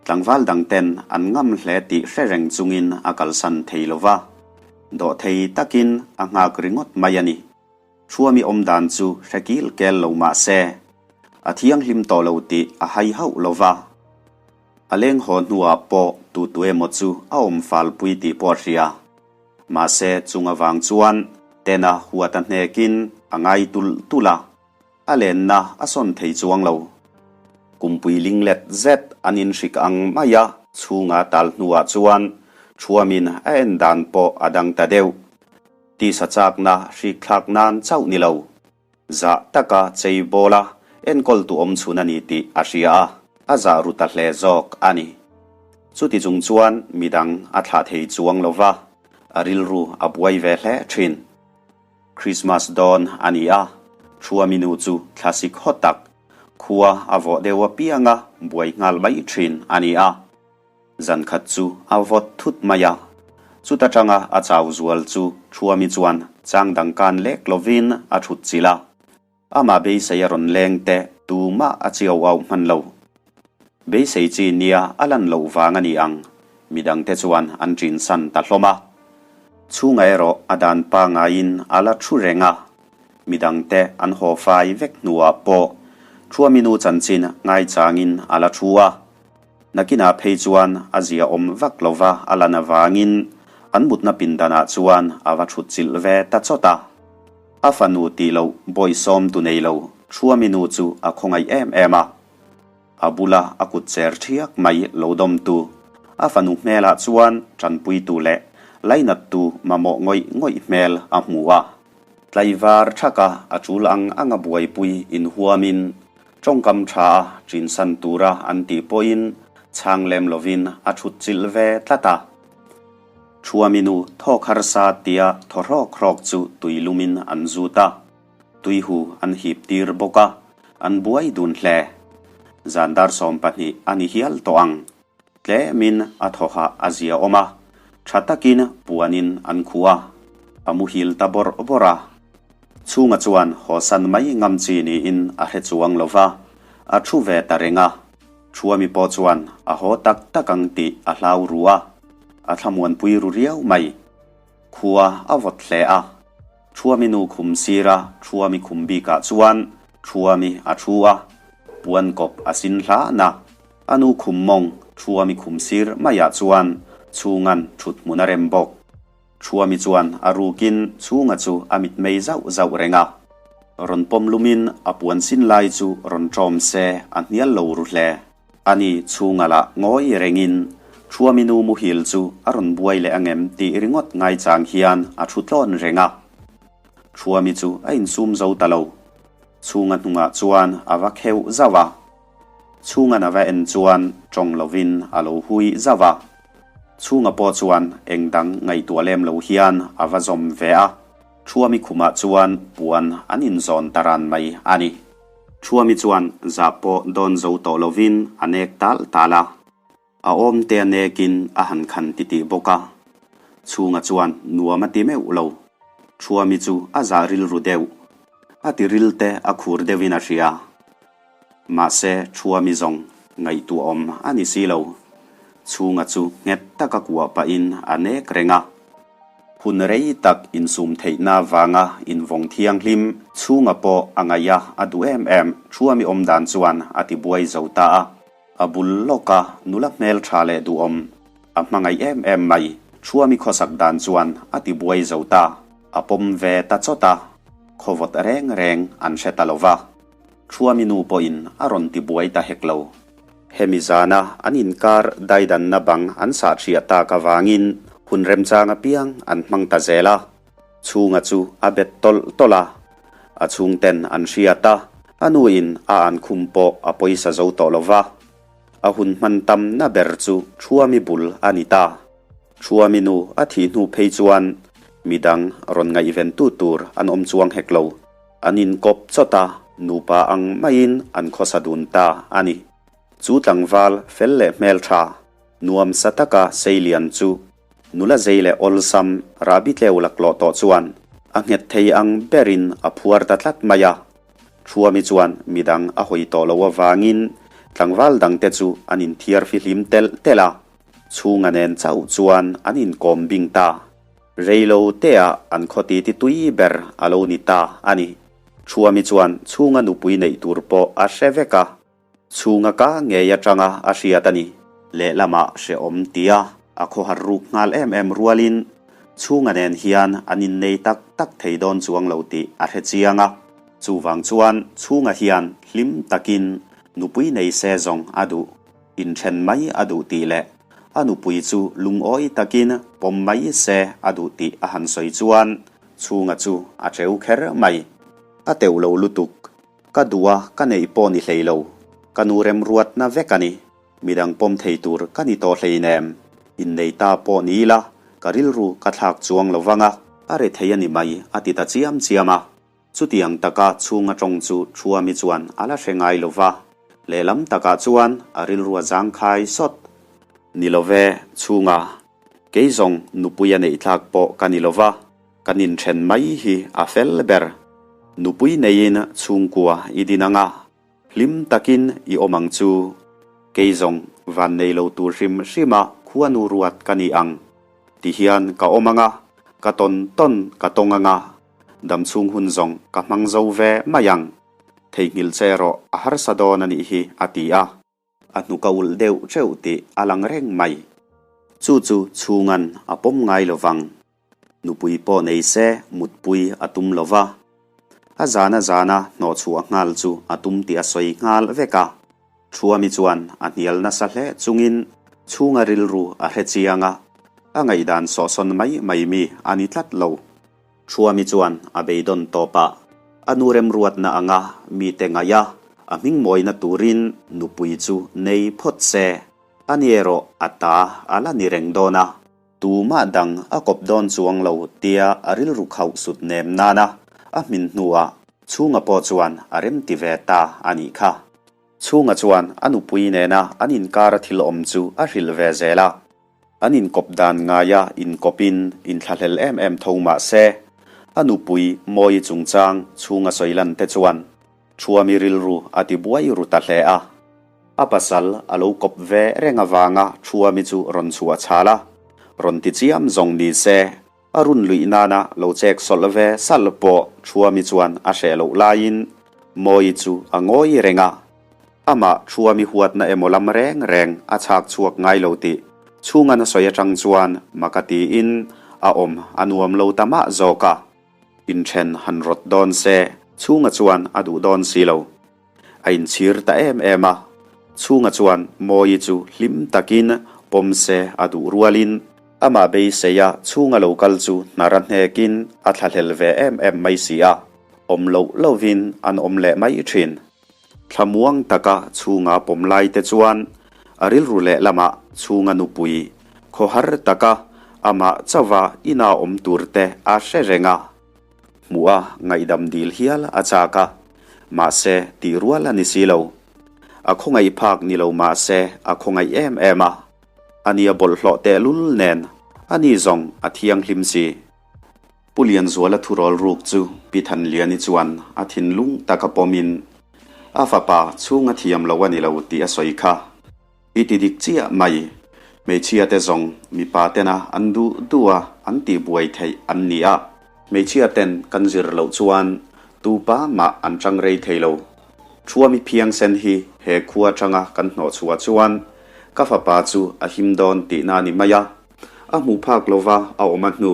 A: Tlangval dang ten an ngam hle tih hre reng chungin a kalsan thei lo va, dawhthei takin a nghak ringawt mai a ni. Thuami awm dan chu hre kil kel lo mah se, a thianghlim tawh lo tih a hai hauh lo va. A leng haw hnuah pawh tu tu emaw chu a awm falpui tih pawh a hria. Mahse, chung avang chuan Tena huat a hnekin a ngai tulh tulh a, a lenna a sawn thei chuang lo. Kumpui linglet zet an inhrik ang mai a, chhunga tal hnuah chuan Thuamin a en dan pawh a dang ta deuh. Tisa chakna hrik thlak nan chauh ni lo. Zah taka chei bawla enkawltu awm chhun a ni tih a hria a, a zah ru ta hle zawk a ni. Chuti chung chuan midang a thlah thei chuang lo va, a rilru a buai ve hle thin. Christmas dawn a ni a, Thuami nu chu thlasik haw tak, khua a vawh deuh apianga buai nghal mai thin a ni a. Zan khat chu a vawt thut mai a, chuta tanga a chau zual chu Thuami chuan chang dang kan lek lovin a thut chilh a. Amah beisei a rawn leng teh tumah a chiau auh hman lo. Beisei chi nia a lan loh vang a ni ang, midangte chuan an ṭinsan ta hlawm a. Chhunga erawh a dan pangaiin a la thu reng a, midangte an haw fai vek hnuah pawh Thuami nu chanchin ngaichangin a la thu a. Nakinah phei chuan a zia awm vak lo va a lan avangin an mutna pindanah chuan a va thut chilh ve ta chawt a. A fanu tih loh bawihsawm tu nei lo Thuami nu chu a khawngaih em em a. A bula a kut cher thiak mai lo dawmtu a fanu hmelah chuan tanpuitu leh lainattu mamawh ngawih ngawih hmel a hmu a. Tlaivar thaka a tul ang anga buaipui inhuamin tawngkam tha a chinsan tura an tih pawhin chhang lem lovin a thut chilh ve tlat a. Thuami nu thawk harsa tia thaw hrawk hrawk chu tui lumin an zut a, tuihu an hip tir bawk a, an buai dun hle. Zan dar 12 a ni hial tawh ang. Tlemin a thawhah a zia awm a, tha takin puanin an khuh a, a muhil ta bawrh bawrh a. Chhunga chuan hawsan mai ngam chi niin a hre chuang lo va, a thu ve ta reng a. Thuami pawh chuan a haw tak tak ang tih a hlau ru a, a thlamuanpui ru riau mai. Khua a vawt hle a. Thuami nu khum sira Thuami khum bikah chuan Thuami a thu a, puan kawp a sin hlan a. A nu khum mawng Thuami khum sir maiah chuan Chhunga'n thut hmun a rem bawk. Thuami chuan a rukin Chhunga chu a mitmei zauh zauh reng a. Rawn pawm lumin a puan sin lai chu rawn ṭawm se a hnial lo ru hle. Ani chhunga lah ngawi rengin Thuami nu muhil chu a rawn buai leh angem tih ringawt ngaichang hian a thu tlawn reng a. Thuami chu a insum zo ta lo. Chhunga hnungah chuan a va kheuh zauh a. Chhunga'n a va en chuan tawng lovin a lo hui zauh a. Chhunga pawh chuan eng dang ngaihtuah lem lo hian a va zawm ve a. Thuami khumah chuan puan an inzawn ta ran mai a ni. Thuami chuan zah pawh dawn zo tawh lovin a nek tal tal a, a awm te a nekin a han khan titih bawk a. Chhunga chuan nuam a ti meuh lo. Thuami chu a zah rilru deuh. A ti ril te a khur deuhin a hria. Mahse Thuami zawng ngaihtuahawm a ni si lo. Chhunga chu nghet taka kuah pahin a nek reng a. Hun rei tak insum theihna vanga invawng thianghlim chhunga pawh a ngaih a, a duh em em Thuami awm dan chuan a ti buai zo ta a. A bul lawka nula hmel tha leh duhawm a hmangaih em em mai Thuami khawsak dan chuan a ti buai zo ta. A pawm ve ta chawt a, khawvawt reng reng an hre ta lo va. Thuami nu pawhin a rawn ti buai ta hek lo. Hemi zana an inkar daidanna bang an sah thiah tak avangin hun remchang apiang an hmang ta zel a. Chhunga chu a bet tawlh tawlh a, a chhungten an hriat a, a nuin a an khum pawh a pawisa zo tawh lo va. A hun hman tamna ber chu Thuami bul a ni ta. Thuami nu a thih hnu phei chuan midang rawn ngaihventu tur an awm chuang hek lo. An inkawp chawt a, nupa ang maiin an khawsa dun ta a ni. Chu tlangval fel leh hmeltha, nuamsa taka seilian chu nula zei leh awlsam rahbi tleu laklawh tawh chuan a nghet thei ang berin a phuar ta tlat mai a. Thuami chuan midang a hawi tawh lo avangin tlangval dangte chu an inthiar fihlim telh telh a, chhunga nen chauh chuan an inkawm bing ta. Reilo teah an khaw titi tui ber a lo ni ta a ni. Thuami chuan chhunga nupui neih tur pawh a hre vek a, chhunga ka ngei atanga a hriat a ni. Lehlamah hrehawm tia a khawhar ruk nghal em em rualin chhunga nen hian an innei tak tak thei dawn chuang lo tih a hre chiang a. Chuvang chuan chhunga hian hlim takin nupui nei se zawng a duh. Inthen mai a duh tih leh a nupui chu lungawi takin pawm mai se a duh tih a han sawi chuan Chhunga chu a teu kher mai. A teuh lo lutuk. Ka duh a ka neih pawh ni hlei lo. Ka nu remruatna vek a ni. Midang pawm thei tur ka ni tawh hleinem. Innei ta pawh ni ila ka rilru ka thlak chuang lo vang a, a rethei a ni mai a ti ta chiam chiam a. Chutiang taka chhunga tawng chu Thuami chuan a la hre ngai lo va, lehlam takah chuan a rilru a zangkhai sawt. Ni lo ve, chhunga, kei zawng nupui a neih thlak pawh ka ni lo va, kan inthen mai hi a fel ber. Nupui neiin chhungkua i din ang a, hlim takin i awm ang chu. Kei zawng van nei lo tur hrim hrima khuanu ruat ka ni ang. Ti hian ka awm ang a, ka tawn tawn ka tawng ang a, Damchhung hun zawng ka hmang zo ve mai ang. Theihnghilh che erawh a harsa dawn a nih hi, a ti a. A hnuk a ulh deuh teuh tih a lang reng mai. Chu chu chhunga'n a pawm ngai lo vang. Nupui pawh nei se mutpui a tum lo va. A zana zana hnawhchhuah nghal chu a tum tih a sawi nghal vek a. Thuami chuan a hnial nasa hle chungin chhunga rilru a hre chiang a, a ngaihdan sawhsawn mai mai mi a ni tlat lo. Thuami chuan a beidawn tawp a, a nu remruatna anga mite ngaih a, a hming mawina turin nupui chu nei phawt se, ani erawh a ta a la ni reng dawn a. Tumah dang a kawp dawn chuang lo tia a rilru khauh sut nem nana a hmin hnuah Chhunga pawh chuan a remti ve ta a nih kha. Chhunga chuan a nupui nena an inkara thil awm chu a hrilh ve zel a. An inkawp dan ngaia inkawpin inthlahlel em em tho mah se, a nupui Mawi chungchang chhunga sawi lan te chuan Thuami rilru a ti buai ru ta hle a. A pasal a lo kawp ve reng avanga Thuami chu rawn chhuah chhal a, rawn ti chiam zawng ni se, a run luih nana lo chek sawlh ve sal pawh Thuami chuan a hreh loh laiin Mawi chu a ngawi reng a. Amah Thuami huatna emaw lam reng reng a chhak chhuak ngai lo tih chhunga na sawi atang chuan maka tiin a awm a nuam lo ta mah zawk a. Inthen han rawt dawn se chhunga chuan a duh dawn si lo. A inchhir ta em em a. Chhunga chuan Mawii chu hlim takin pawm se a duh rualin amah beiseia chhunga lo kal chu hnar a hnekin a thlahlel ve em em mai si a, awm loh lovin an awm leh mai thin. Thlamuang taka chhunga pawm lai te chuan a rilru lehlamah chhunga nupui khawhar taka amah chauha ina awm tur te a hre reng a. Hmuh a ngaihdam dil hial a chak a, mahse tih rual a ni si lo. A khawngaih phak ni lo mahse a khawngaih em em a, ani a bawlhhlawh tehlul nen ani zawng a thianghlim si. Pu Lianzuala thurawl ruk chu Pi Thanliani chuan a thinlung taka pawmin a fapa chhunga thiam lo a ni lo tih a sawi kha. I ti dik chiah mai, hmeichhia te zawng mipa tena an duh duh a an tih buai theih an ni a, hmeichhia ten kan zir loh chuan tupa mah an chang rei thei lo. Thuami phiangsen hi he khua atanga kan hnawh chhuah chuan ka fapa chu a him dawn tihna a ni mai a. A hmuh phak lova a awm a hnu,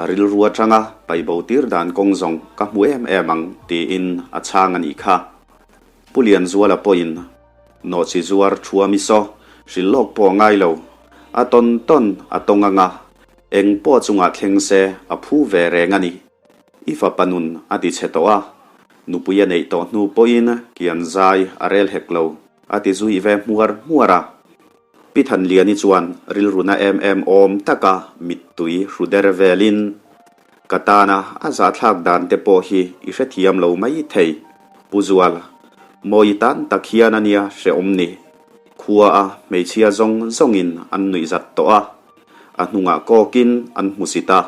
A: a rilru atanga paibo tir dan kawng zawng ka hmu em em ang tiin a chhang a nih kha. Pu Lianzuala pawhin nawhchi zuar thuami saw hrilh lawk pawh a ngai lo, a tawn tawn a tawng anga eng pawh chungah thleng se a phu ve reng a ni. I fapa nun a ti chhe tawh a, nupui a neih tawh hnu pawhin kian zai a rel hek lo, a ti zui ve hmuar hmuar a. Pi Thanliani chuan rilruna em em awm taka mittui hru der velin, Ka tana a zahthlak dan te pawh hi i hrethiam lo mai thei, Pu Zual. Mawi tan tak hian a nia hrehawm ni. Khua a hmeichhia zawng zawngin an nuihzat tawh a, a hnungah kawkin an hmusit a.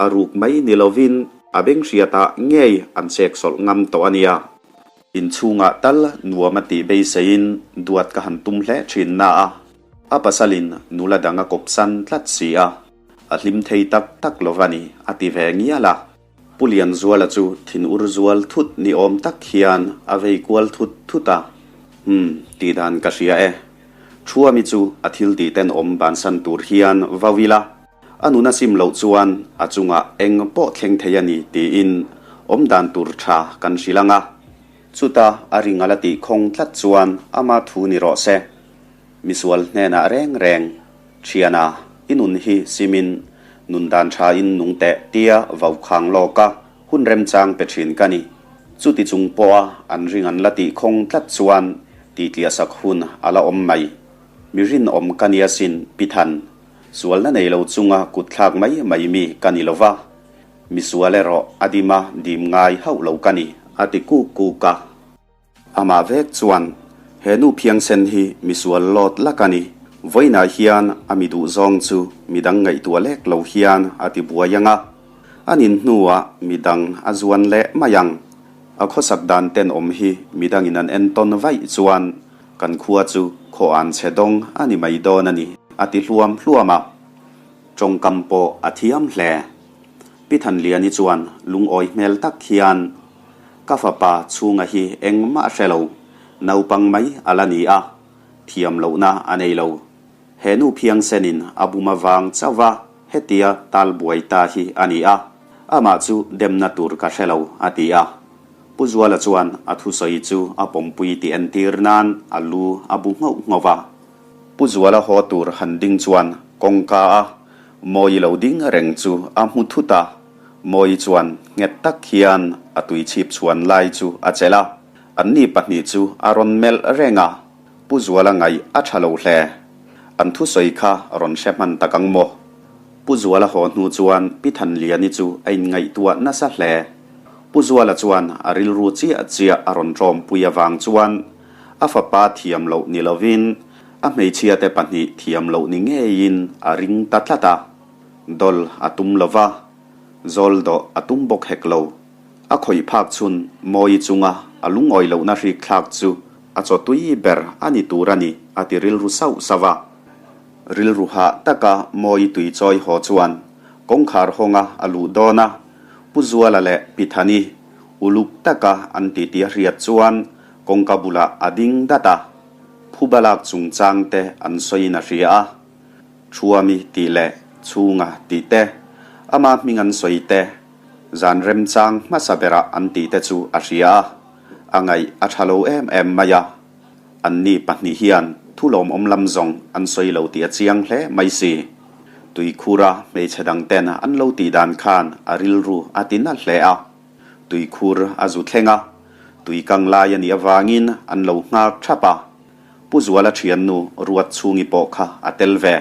A: A ruk mai ni lovin a beng hriatah ngei an cheksawlh ngam tawh a nia. Inchhungah tal nuam a tih beiseiin duat ka han tum hle thin na a, a pasalin nula dang a kawpsan tlat si a, a hlim thei tak tak lo va ni a ti ve ngial a. Pu Lianzuala chu thinur zual thut ni awm tak hian a vei kual thut thut a, Umm, tih dan ka hria e. Thuami chu a thil tih tenawm bansan tur hian vau ila, A nun a sim loh chuan a chungah eng pawh thleng thei a ni tiin awmdan tur tha kan hrilh ang a. Chuta a ring a la tih khawng tlat chuan ama thu ni rawh se. Misual hnenah reng reng, Thiana, i nun hi simin nun dan tha in nung teh tia vaukhang lawka hun remchang pe thin ka ni. Chuti chung pawha an ring an la tih khawng tlat chuan titliahsak hun a la awm mai. Mi rinawm ka nia sin, Pi Than. Sualna nei lo chunga kut thlak mai mai mi ka ni lo va, misual erawh a dima dim ngai hauh lo ka ni, a ti kuk kuk a. Amah vek chuan, He nu phiangsen hi misual lawt lak a ni. Vawiinah hian a mi duh zawng chu midang ngaihtuah lek lo hian a ti buai ang a, a nin hnuah midang a zuan leh mai ang. A khawsak dan tenawm hi midangin an entawn vaih chuan Kan khua chu khaw an chhe dawng a ni mai dawn a ni, a ti hluam hluam a. Tawngkam pawh a thiam hle. Pi Thanliani chuan lungawi hmel tak hian, Ka fapa chhunga hi engmah hre lo, naupang mai a la ni a, thiam lohna a nei lo. He nu phiangsenin a bum avang chauh va hetia tal buai ta hi a ni a, amah chu demna tur ka hre lo, a ti a. Pu Zuala chuan a thusawi chu a pawmpui tih entir nan a lu a bu nghauh nghauh a. Pu Zuala haw tur han ding chuan kawngka a Mawi lo ding reng chu a hmu thut a. Mawii chuan nghet tak hian a tui chhip chhuan lai chu a chelh a, anni pahnih chu a rawn melh reng a, Pu Zuala ngaih a tha lo hle. An thusawi kha rawn hre hman tak ang maw? Pu Zuala haw hnu chuan Pi Thanliani chu a inngaihtuah nasa hle. Pu Zuala chuan a rilru chiah chiah a rawn ṭawmpui avang chuan a fapa thiam loh ni lovin a hmeichhiate pahnih thiam loh ni ngeiin a ring ta tlat a. Dawl a tum lo va, zawl dawh a tum bawk hek lo. A khawih phak chhun Mawii chunga a lungawi lohna hrik thlak chu a chaw tui ber a ni tur a ni a ti rilru sauh sauh a. Rilru hah taka Mawii tui chawi haw chuan kawngkhar hawnga a luh dawn a, Pu Zuala leh Pi Thani uluk taka an titi a hriat chuan kawngka bulah a ding dat a, phuba lak chungchang te an sawiin a hria a. Thuami tih leh Chhunga tih te, ama hming an sawi te, zan remchang hmasa berah an tih te chu a hria a, a ngaih a tha lo em em mai a. Anni pahnih hian thu lawmawm lam zawng an sawi lo tih a chiang hle mai si. Tuikhura hmeichhe dang ten an lo tih dan khan a rilru a ti na hle a. Tuikhur a zu thleng a, tui kang lai a nih avangin an lo nghak thap a. Pu Zuala thiannu Ruat Chhungi pawh kha a tel ve.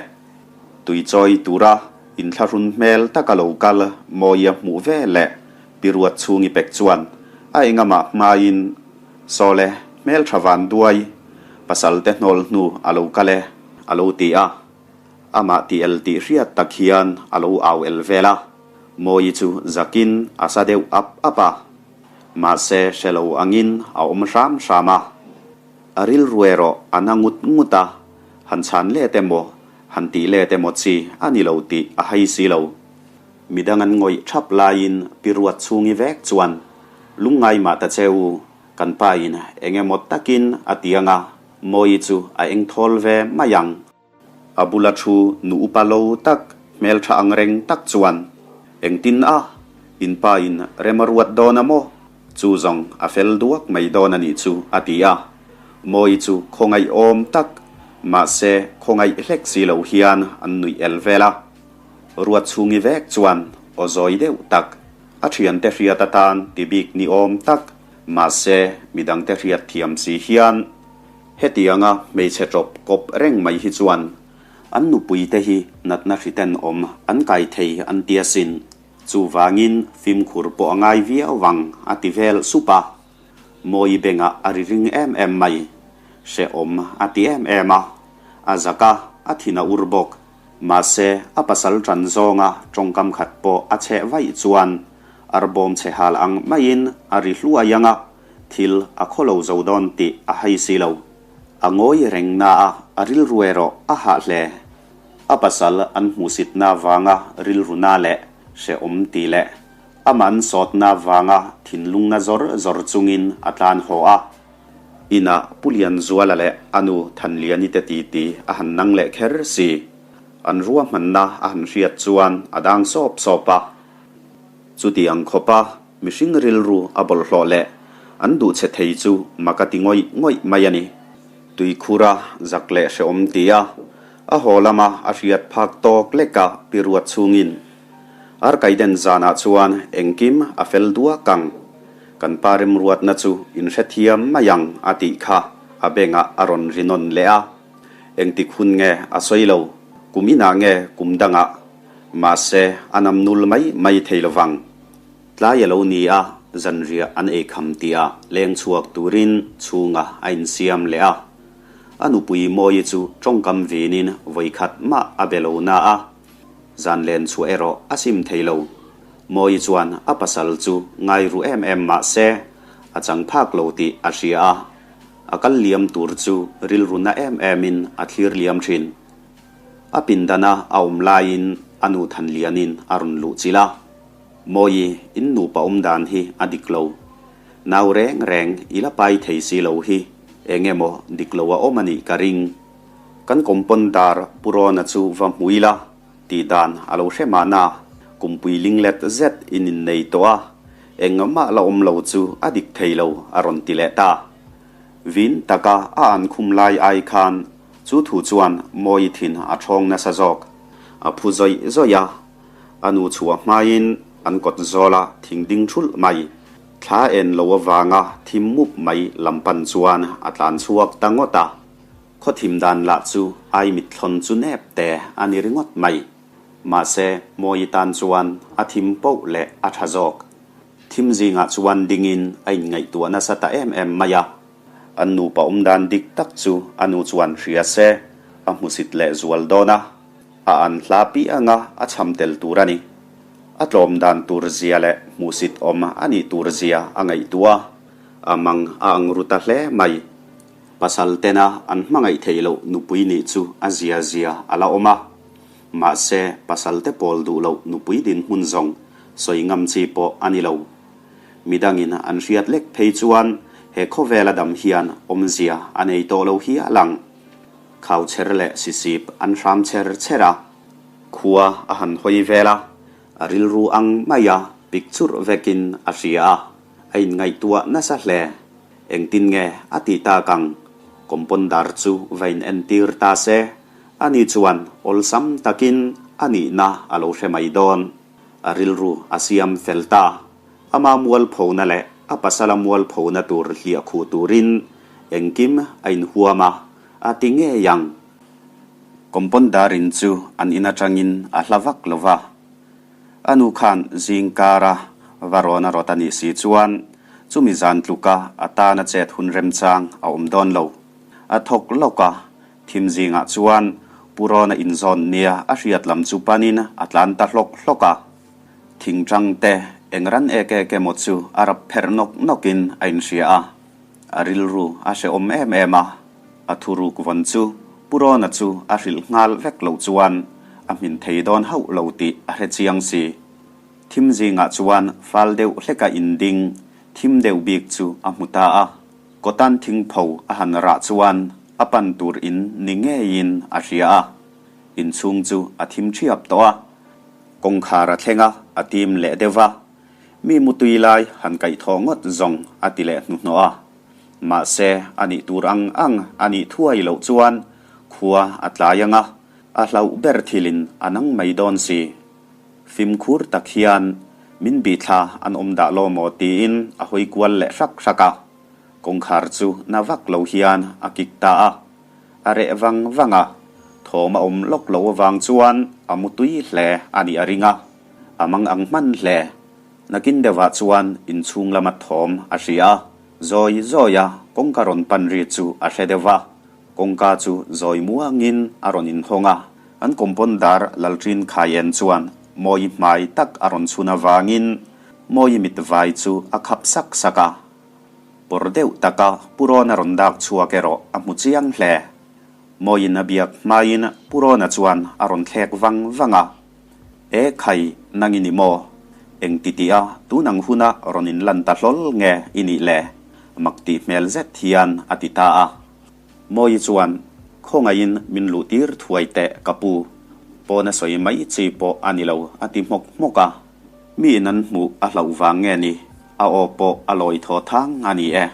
A: Tui chawi tura inthlahrun hmel taka lo kal Mawia hmuh ve leh Pi Ruat Chhungi pek chuan a engamah hmain Sawle hmeltha van duai, pasal te hnawl hnu a lo kal e, a lo ti a. Amah ti el tih hriat tak hian a lo au el vel a. Mawii chu zakin a sa deuh ap ap a. Mahse hre lo angin a awm hram hram a. A rilru erawh a na ngut ngut a, han chhan let emaw, han tih let emaw chi a ni lo tih a hai si lo. Midang an ngawih thap laiin Pi Ruat chhungi vek chuan, Lungngai mah ta che u, kan pa in eng emaw takin a ti anga Mawii chu a eng thawl ve mai ang. A bula thu nu upa lo tak, hmeltha ang reng tak chuan, Engtin a? In pa in rem a ruat dawn a maw? Chu zawng a fel duak mai dawn a nih chu, a ti a. Mawii chu khawngaih awm tak, mahse khawngaih hlek si lo hian an nuih el vel a. Ruat chhungi vek chuan aw zawi deuh tak, a thiante hriat atan ti bik ni awm tak, mahse midangte hriat thiam si hian hetianga hmeichhe ṭawp kawp reng mai hi chuan an nupuite hi natna hriten awm an kai thei an ti asin. Chuvangin fimkhur pawh a ngai viau vang a ti vel sup a. Mawi bengah a ri ring em em mai. Hrehawm a ti em em a. A zak a, a thin a ur bawk. Mahse, a pasal ṭan zawnga ṭawngkam khat pawh a chheh vaih chuan arbawm chhe hal ang maiin a ri hluai ang a, thil a khaw lo zo dawn tih a hai si lo. A ngawi reng na a, a rilru erawh a hah hle. A pasal an hmuhsitna vanga rilru na leh hrehawm tih leh amah an sawtna vanga thinlungna zawr zawr chungin a tlan haw a. Inah Pu Lianzuala leh a nu Thanliani te titi a han nang leh kher si. An ruahmanna a han hriat chuan a dang sawp sawp a. Chuti ang khawpa mihring rilru a bawlhhlawh leh an duh che thei chu mak a ti ngawih ngawih mai a ni. Tuikhura zak leh hrehawm ti a, a haw lama a hriat phak tawk leka pi ruat chungin Arkaiden zanah chuan engkim a fel duak ang. Kan pa remruatna chu in hrethiam mai ang a tih kha a bengah a rawn ri nawn leh a. Engtik hun nge a sawi lo, kum inah nge kum dangah. Mahse, a nam nul mai mai thei lo vang. Tlai a lo ni a, zanriah an ei kham tihah leng chhuak turin chhunga a insiam leh a. A nupui Mawii chu tawngkam vinin vawikhat mah a be lo na a. Zan len chhuah erawh a sim thei lo. Mawii chuan a pasal chu ngai ru em em mah se, a chang phak lo tih a hria a. A kal liam tur chu rilru na em emin a thlir liam thin. A pindana a awm laiin a nu Thanlianin a rawn luh chilh a. Mawii, in nupa awm dan hi a dik lo. Nau reng reng i la pai thei si lo hi eng emaw dik lo a awm a nih ka ring. Kan kawmpawn dar Pu Rawna chu va hmu ila tih dan a lo hre mahna, kumpui linglet zet in innei tawh a, engmah la awm lo chu a dik thei lo a rawn ti leh ta. Vin taka a an khum lai ai khan chu thu chuan Mawi thin a thawng nasa zawk. A phu zawih zawih a, a nu chhuah hmain. An kawt zawla thing ding thulh mai, thla en lo avanga thim mup mai lam pan chuan a tlan chhuak ta ngawt a. Khaw thim dan lah chu ai mitthlawn chu nep te a ni ringawt mai. Mahse, Mawi tan chuan a thim poh leh a tha zawk. Thim zingah chuan dingin a inngaihtuah nasa ta em em mai a. An nupa awm dan dik tak chu a nu chuan hria se, a hmusit leh zual dawn a. A an hla pianga a cham tel tur a ni. A tlawm dan tur zia leh hmuhsit awm a nih tur zia a ngaihtuah a, a mang a ang ru ta hle mai. Pasal tena an hmangaih theih loh nupui nih chu a zia zia a la awm a. Mahse, pasal te pawl duh loh nupui dinhmun zawng sawi ngam chi pawh a ni lo. Midangin an hriat lek phei chuan he khawvela dam hian awmzia a nei tawh lo hi a lang. Khauchher leh sisip an hram chher chher a, khua a han hawi vel a, a rilru ang maia pik churh vekin a hria a, a inngaihtuah nasa hle. Engtin nge a ti tak ang? Compounder chu va in entir ta se, ani chuan awlsam takin a nihna a lo hre mai dawn. A rilru a siam fel ta. Ama mualphona leh a pasala mualphona tur hliah khuh turin engkim a inhuam a, a ti ngei ang. Compounder in chu an in atangin a hla vak lo va. A nu khan zing kara va rawn a rawt a nih si chuan chumi zan tluka a tana chet hun remchang a awm dawn lo. A thawk lawk a, thim zingah chuan Pu Rawna inzawn nia a hriat lam chu panin a tlan ta hlawk hlawk a. Thingtang te eng ran ek ek emaw chu a rap pherh nawk nawkin a inhria a, a rilru a hrehawm em em a. A thuruk vawn chu Pu Rawna chu a hrilh nghal vek loh chuan a hmin thei dawn hauh lo tih a hre chiang si. Thim zingah chuan fal deuh hleka inding thim deuh bik chu a hmu ta a. Kawtan thingpho a han rah chuan a pan tur in ni ngeiin a hria a. Inchhung chu a thim thiap tawh a. Kawngkhar a thleng a, a tim leh deuh va. Mi mutui lai han kaihthawh ngawt zawng a ti leh hnuhnawh a. Mahse, a nih tur ang ang a nih thuai loh chuan khua a tlai ang a, a hlauh ber thilin a nang mai dawn si. Fimkhur tak hian min bihthla an awm dah law maw tiin a hawi kual leh hrak hrak a. Kawngkhar chu na vak lo hian a kik ta a. A reh vang vang a, thawm a awm lawk lo avang chuan a mu tui hle a nih a ring a, a mang ang hman hle. Nakin deuhah chuan inchhung lama thawm a hria a, zawi zawia kawngka rawn pan ri chu a hre deuh va, kawngka chu zawi muangin a rawn inhawng a, an compounder Lalṭin Khaien chuan Mawi hmai tak a rawn chhun avangin Mawi mit vai chu a khap sak sak a. Pawr deuh taka Pu Rawna rawn dak chhuak erawh a hmu chiang hle. Mawiin a biak hmain Pu Rawna chuan a rawn thlek vang vang a. E khai, nang i ni maw? Eng ti tih a, tun ang huna rawn in lan ta hlawl nge i nih le? Mak tih hmel zet hian a ti ta a. Mawi chuan, Khawngaihin min luh tir thuai teh ka pu. Pawn a sawi mai chi pawh a ni lo a ti hmawk hmawk a. Mi in an hmuh a hlauh vang nge ni? A aw pawh a lawi thaw thang a ni e.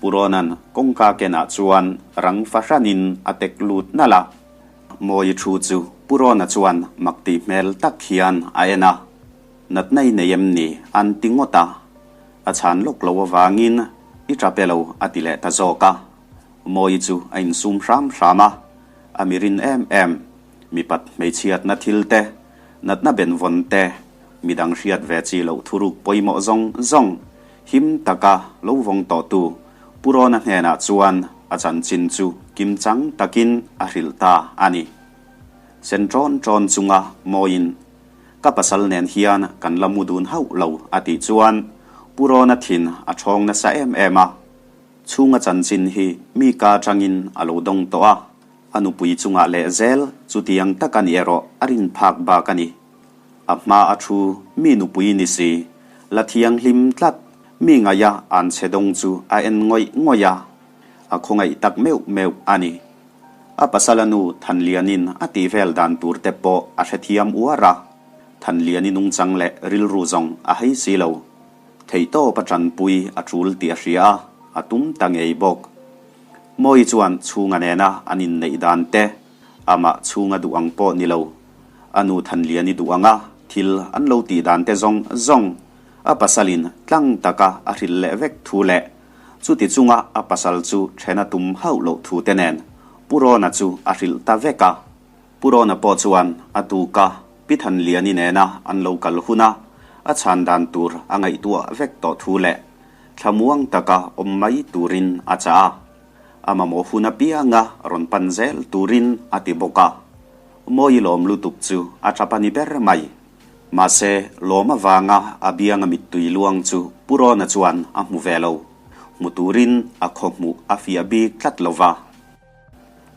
A: Pu Rawnan kawngka kenah chuan rang fahranin a tek lut nalh a. Mawi thu chu Pu Rawna chuan mak tih hmel tak hian a en a. Natna i nei em ni? An ti ngawt a. A chhan lawk lo avangin i tap e lo a ti leh ta zawk a. Mawi chu a insum hram hram a. A mirin em em. Mipat hmeichhiatna thil te, natna benvawn te, midang hriat ve chi loh thuruk pawimawh zawng zawng him taka lo vawng tawhtu Pu Rawna hnenah chuan a chanchin chu kimchang takin a hrilh ta a ni. Sen ṭawn ṭawn chunga mawiin ka pasal nen hian kan la mu dun hauh lo a tih chuan Pu Rawna thin a ṭhawng nasa em em a. Chhunga chanchin hi mi ka aṭangin a lo dawng tawh a. A nupui chungah leh zel chutiang tak a ni erawh a rin phak bak a ni. A hma a thu mi nupui ni si, la thianghlim tlat, mi ngaia an chhe dawng chu a en ngawih ngawih a, a khawngaih tak meuh meuh a ni. A pasala nu Thanlianin a tih vel dan tur te pawh a hrethiam uar a, Thanliani nungchang leh rilru zawng a hei si lo. Theihtawp a tanpui a tul tih a hria a, a tum ta ngei bawk. Mawi chuan chhunga nena an inneih dan te, amah chhunga duh ang pawh ni lo, a nu Thanliani duh ang a. Thil an lo tih dan te zawng zawng a pasalin tlang taka a hrilh leh vek thu leh chuti chunga a pasal chu then a tum hauh loh thu te nen Pu Rawna chu a hrilh ta vek a. Pu Rawna pawh chuan a tuka Pi Thanliani nena an lo kal huna a chhan dan tur a ngaihtuah vek tawh thu leh thlamuang taka awm mai turin a chah a. A mamawh hun apianga rawn pan zel turin a ti bawk a. Mawi lawm lutuk chu a tap a ni ber mai. Mahse, lawm avanga a bianga mittui luang chu Pu Rawna chuan a hmu ve lo. Hmu turin a khaw hmuh a fiah bik tlat lo va.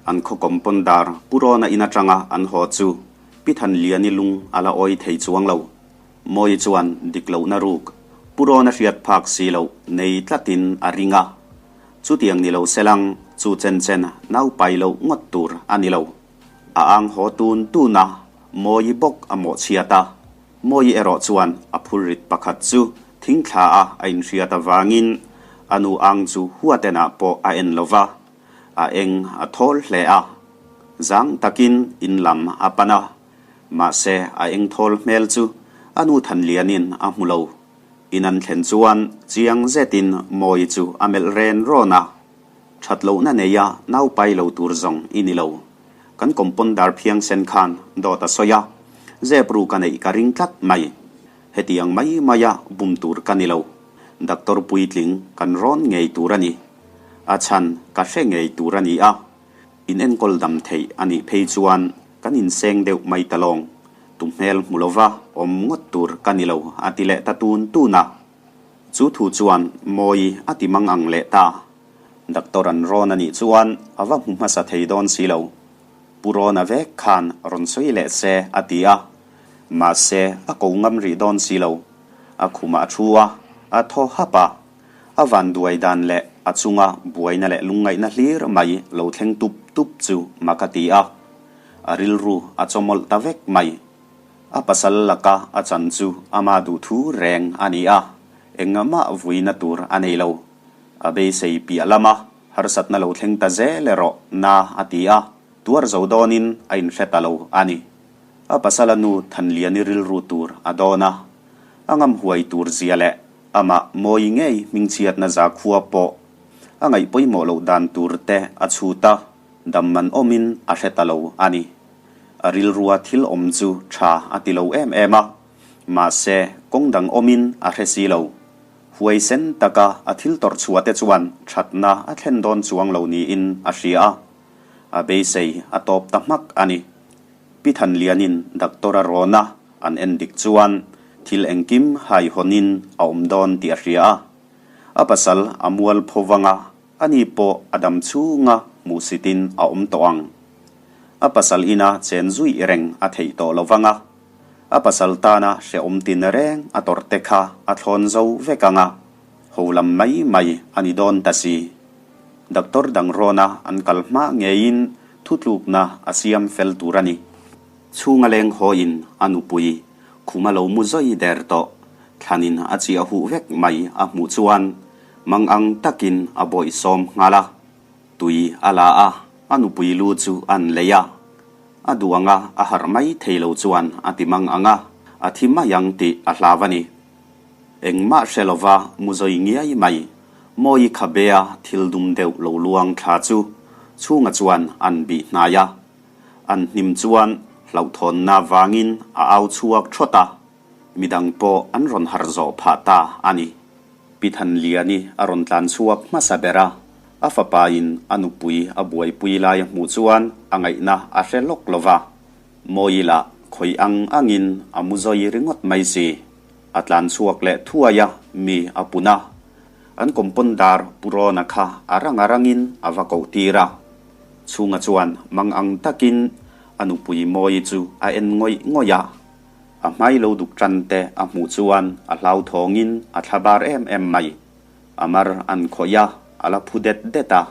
A: An khaw kawmpawn dar Pu Rawna in atanga an haw chu Pi Thanliani lung a la awi thei chuang lo. Mawi chuan dik lohna ruk Pu Rawna hriat phak si loh nei tlatin a ring a. Chutiang ni lo selang chu chen chen naupai loh ngawt tur a ni lo. A ang haw tun tun a, Mawi bawk a mawhchhiat a. Mawi erawh chuan a phurrit pakhat chu thingthla a a inhriat avangin a nu ang chu huatenah pawh a en lo va, a eng a thawl hle a. Zang takin in lam a pan a, mahse a eng thawl hmel chu a nu Thanlianin a hmu lo. In an thlen chuan chiang zetin Mawi chu a melh ren rawn a. That lohna neia naupai lo tur zawng i ni lo. Kan compounder phiangsen khan dawt a sawi a, zep ru ka neih ka ring tlat mai. Hetiang mai maia bum tur ka ni lo. Doctor puitling kan rawn ngei tur a ni. A chhan ka hre ngei tur a ni a. In enkawl dam theih a nih phei chuan kan inseng deuh mai ta lawng. Tu hmel hmu lova awm ngawt tur ka ni lo a ti leh ta tun tun a. Chu thu chuan Mawi a ti mang ang leh ta. Doctor an rawn a nih chuan a va hmu hmasa thei dawn si lo. Pu Rawna vek khan rawn sawi leh se a ti a. Mahse a ko ngam rih dawn si lo. A khumah a thu a, a thaw hap a. A van duai dan leh a chunga buaina leh lungngaihna hlir mai lo thleng tup tup chu mak a ti a. A rilru a chawmawlh ta vek mai. A pasal laka a chan chu ama duhthu reng a ni a, engmah vuina tur a nei lo. A beisei piah lama harsatna lo thleng ta zel erawh na a ti a, tuar zo dawnin a inhre ta lo a ni. A pasala nu Thanliani rilru tur a dawn a, a ngam huai tur zia leh amah mawi ngei hmingchhiatna zakhua pawh a ngaih pawimawh loh dan tur te a chhut a, dam man awmin a hre ta lo a ni. A rilrua thil awm chu tha a ti lo em em a, mahse kawng dang awmin a hre si lo. Huaisen taka a thil tawrh chhuah te chuan thatna a thlen dawn chuang lo niin a hria a, a beisei a tawp ta hmak a ni. Pi Thanlianin doctor a rawn a, an en dik chuan thil engkim haihawnin a awm dawn tih a hria a. A pasal a mual pho vang a, ani pawh a dam chhunga hmuhsitin a awm tawh ang. A pasal ina chen zui reng a theih tawh lo vang a, a pasal tana hrehawm tin reng a tawrh te kha a thlawn zo vek ang a, ho lam mai mai a ni dawn ta si. Doctor dang rawna an kal hma ngeiin thutlukna a siam fel tur a ni. Chhunga leng hawiin a nupui khum a lo mu zawi der tawh, thlanin a chiah huh vek mai a hmuh chuan mangang takin a bawihsawm nghal a. Tui a la a, a nupui lu chu an lei a. A duh anga a harh mai thei lo chuan a ti mang ang a, a thi mai ang tih a hlau a ni. Engmah hre lova mu zawi ngiai mai, Mawi khabea thil dum deuh lo luang thla chu chhunga chuan an bih hnai a. An hnim chuan hlauhthawnna vangin a au chhuak thawt a, midang pawh an rawn harh zawh phah ta a ni. Pi Thanliani a rawn tlan chhuak hmasa ber a, a fapain a nupui a buaipui lai a hmuh chuan a ngaihna a hre lawk lo va, Mawi lah khawih ang angin a mu zawi ringawt mai si. A tlan chhuak leh thuai a, mi a pun a. An kawmpawndar Pu Rawna kha a rang a rangin a va koh tir a. Chhunga chuan mang ang takin a nupui Mawi chu a en ngawih ngawih a. A hmai lo duk tan te a hmuh chuan a hlauthawngin a thla bar em em mai. A mar an khawih a, a la phu det det a.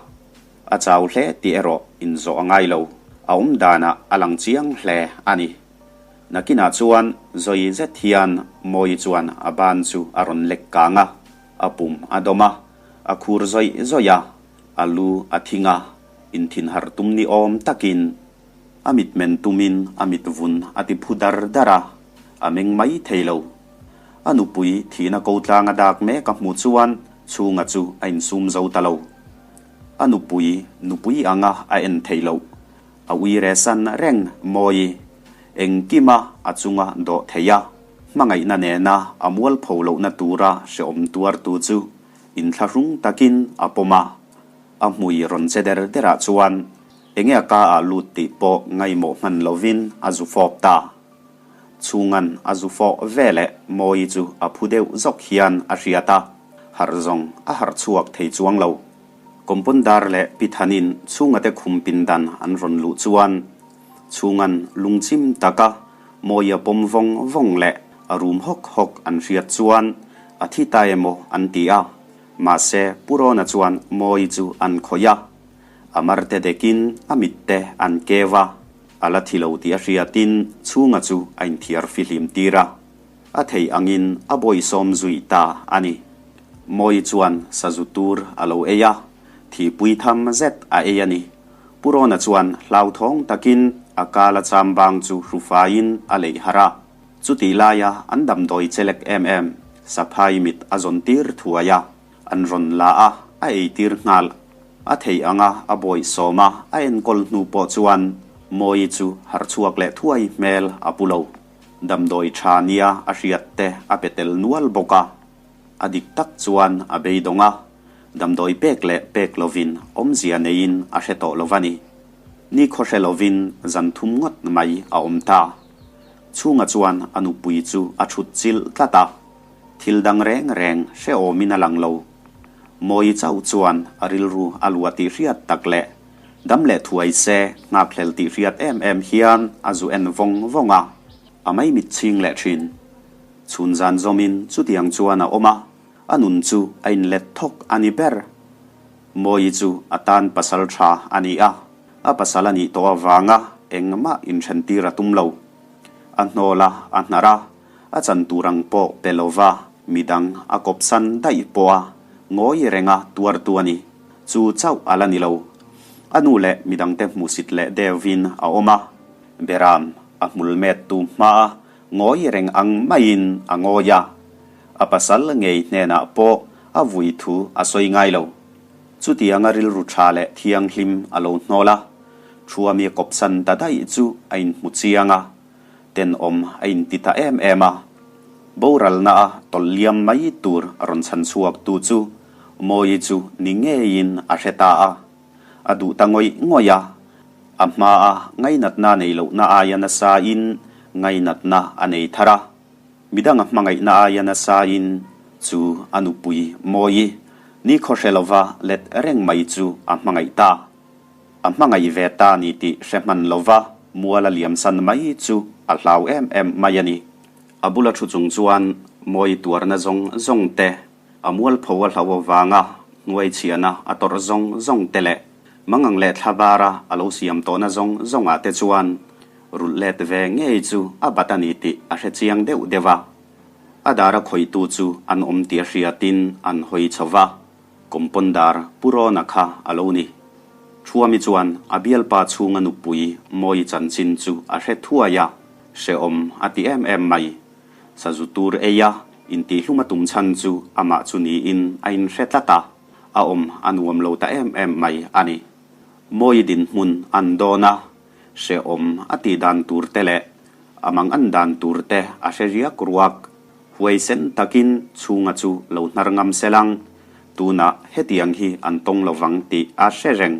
A: A chau hle tih erawh inzawh a ngai lo. A awm danah a lang chiang hle a ni. Nakinah chuan zawi zet hian Mawi chuan a ban chu a rawn lek kang a, a pum a dawm a, a khur zawih zawih a, a lu a thing a, inthinharh tum ni awm takin A mitmen tumin a mit vun a ti phu dar dar a. A meng mai thei lo. A nupui thihna ko tlang a dak mek a hmuh chuan Chhunga chu a insum zo ta lo. A nupui, nupui anga a en theih loh. A uire san reng mawi. Engkima a chunga dawh thei a, hmangaihna nena a mualpho lohna tura hrehawm tuartu chu inthlahrung takin a pawm a. A hmui rawn che der derah chuan enge a ka ah lut tih pawh ngaihmawh hman lovin a zu fawp ta. Chhungan a zu fawh veleh Mawii chu a phu deuh zawk hian a hriat a, harh zawng a harh chhuak thei chuang lo. Kawmpawndar leh Pi Thanin chhungate khum pindan an rawn luh chuan Chhungan lungchim taka Mawii a pawm vawng vawng leh a rum hawk hawk an hriat chuan a thi ta emaw an ti a. Mahse Pu Rawna chuan Mawii chu an khawih a, a marte dekin a mitte an keu a. A la thi lo tih a hriatin chhunga chu a inthiar fihlim tir a, a theih angin a bawisawm zui ta a ni. Mawii chuan sazu tur a lo ei a, thihpui tham zet a ei a ni. Pu Rawna chuan hlauthawng takin a kala cham bang chu hrufaiin a leih harh a. Chutih laia an damdawi chelek em em saphai mit a zawn tir thuai a. An rawn la a, a eitir nghal. A theih anga a bawihsawm a, a enkawl hnu pawh chuan Mawii chu harh chhuak leh thuai hmel a pu lo. Damdawi tha nia a hriat te a pe tel nual bawk a. A dik tak chuan a beidawng a, damdawi pek leh pek lovin awmzia neiin a hre tawh lo va ni. Ni khaw hre lovin zan thum ngawt mai a awm ta. Chhunga chuan a nupui chu a chhut chilh tlat a. Thil dang reng reng hrehawmin a lang lo. Mawii chauh chuan a rilru a luah tih hriat tak leh dam leh thuai se nghakhlel tih hriat em em hian a zu en vawng vawng a, a maimit chhing leh thin. Chhun zan zawmin chutiang chuan a awm a, a nun chu a inlet thawk a ni ber. Mawii chu a tan pasal tha a ni a, a pasal a nih tawh avanga engmah inthentir a tum lo. A hnawl a, a hnar a, A chan tur ang pawh pe lova midang a kawpsan daih pawh a ngawi renga tuartu a ni. Chu chauh a la ni lo. A nu leh midangte hmuhsit leh deuhin a awm a. Beram a hmul mettu hmaa ngawi reng ang maiin a ngawi a. A pasal ngei hnenah pawh a vui thu a sawi ngai lo. Chutianga rilru tha leh thianghlim a lo hnawl a. Thuami kawpsan ta daih chu a inhmu chiang a. Tenawm a inti ta em em a. Boralna a tawlh liam mai tur a rawn chhan chhuak tu chu Mawii chu ni ngeiin a hre ta a. A duh ta ngawih ngawih a. A hmaa ngainatna nei lohna aia nasain ngainatna a nei thar a. Midang a hmangaihna aia nasain chu a nupui Mawii ni khaw hre lova let reng mai chu a hmangaih ta. A hmangaih ve ta ni tih hre hman lova mual a liamsan mai chu a hlau em em mai a ni. A bula thu chung chuan mawi tuarna zawng zawng te, a mualpho a hlau avanga hnuaichhiahna a tawrh zawng zawng te leh mangang leh thlavara a lo siam tawhna zawng zawngah te chuan rulh let ve ngei chu a bat a ni tih a hre chiang deuh deuh a. A dara khawihtu chu an awm tih a hriatin an hawi chho va. Kawmpawndar Pu Rawna kha a lo ni. Thuami chuan a bialpa chhunga nupui Mawi chanchin chu a hre thuai a, hrehawm a ti em em mai. Sazu tur ei a, intihhlum a tum chhan chu amah chu niin a inhre tlat a, a awm a nuam lo ta em em mai a ni. Mawi dinhmun an dawn a, hrehawm a tih dan tur te leh a mangan dan tur te a hre riak ruak. Huaisen takin chhunga chu lo hnar ngam selang, tunah hetiang hi an tawng lovang tih a hre reng.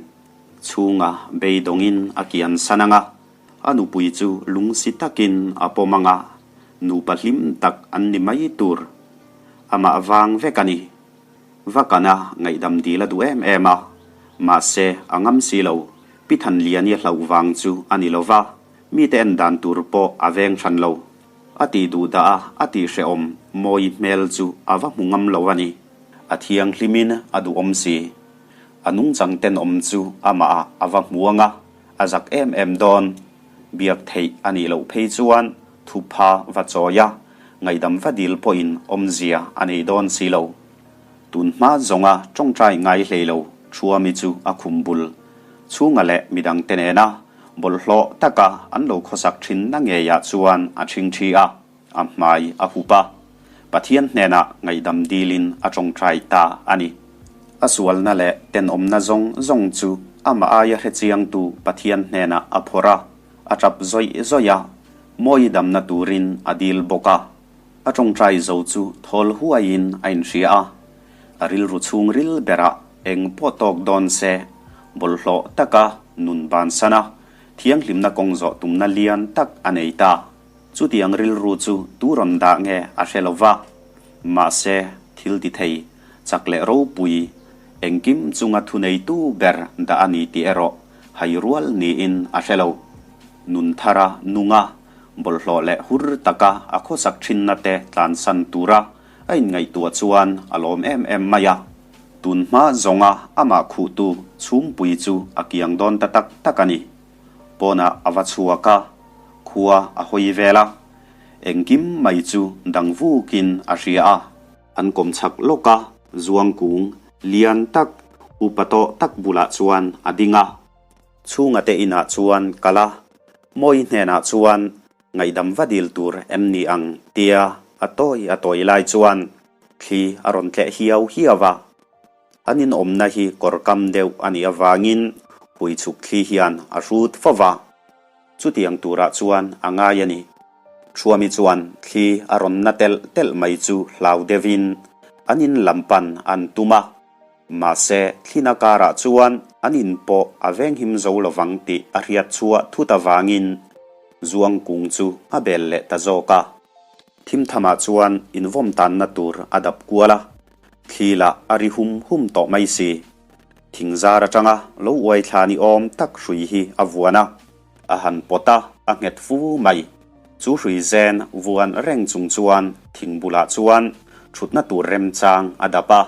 A: Chhunga beidawngin a kian san ang a, a nupui chu lungsi takin a pawm ang a, nupa hlim tak an ni mai tur. Amah vang vek a ni. Vakana ngaihdam dil a duh em em a, mahse a ngam si lo, Pi Thanliani hlauh vang chu a ni lova, mite en dan tur pawh a veng hran lo. A tih duh dah a, a tih hrehawm mawi hmel chu a va hmu ngam lo a ni. A thianghlimin a duhawm si. A nungchang tenawm chu amah ah a va hmu ang a, a zak em em dawn. Biak theih a nih loh phei chuan thupha va chawi a, ngaihdam va dil pawhin awmzia a nei dawn si lo. Tun hma zawnga tawngtai ngai hlei lo Thuami chu a khum bul chhunga leh midangte nena bawlhhlawh taka an lo khawsak thinna ngeiah chuan a thingthi a. A hmai a hup a, Pathian hnenah ngaihdam dilin a tawngtai ta a ni. A sualna leh tenawmna zawng zawng chu amah aia hrechiangtu Pathian hnenah a phawrh a, a tap zawih zawih a, mawi damna turin a dil bawk a. A tawngtai zo chu thawl huaiin a inhria a, a rilru chhungril berah eng pawh tawk dawn se, bawlhhlawh taka nun bansan a, thianghlimna kawng zawh tumna lian tak a nei ta. Chutiang rilru chu tu rawn dah nge a hre lo va, mahse thil ti thei, chak leh ropui, engkim chunga thuneitu ber dah a ni tih erawh hai rual niin a hre lo. Nun thara nunga bawlhhlawh leh hur taka a khawsak thinna te tlansan tura a inngaihtuah chuan a lawm em em mai a. Tun hma zawnga amah khuhtu chhumpui chu a kiang dawn ta tak tak a ni. Pawnah a va chhuak a, khua a hawi vel a, engkim mai chu dang vukin a hria a. An kawm chak lawk a, zuang kung lian tak, upa tawh tak bulah chuan a ding a. Chhunga te inah chuan kal a, Mawi hnenah chuan ngaihdam va dil tur em ni ang tia a tawi a tawi lai chuan thli a rawn tleh hiau hiau a. An inawmna hi kawr kam deuh a nih avangin hui chhuk thli hian a hrut fo va, chutiang turah chuan a ngai a ni. Thuami chuan thli a rawn na telh telh mai chu hlau deuhin an in lam pan an tum a, mahse thlina karah chuan an in pawh a venghim zo lovang tih a hriat chhuah thut avangin zuang kung chu a bel leh ta zawk a. Thimthamah chuan invawm tanna tur a dap kual a, Thli lah a ri hum hum tawh mai si. Thing zar atanga lo uai thla ni awm tak hrui hi a vuan a, a han pawt a, a nghet fu mai. Chu hrui zen vuan reng chung chuan thing bulah chuan thutna tur remchang a dap a.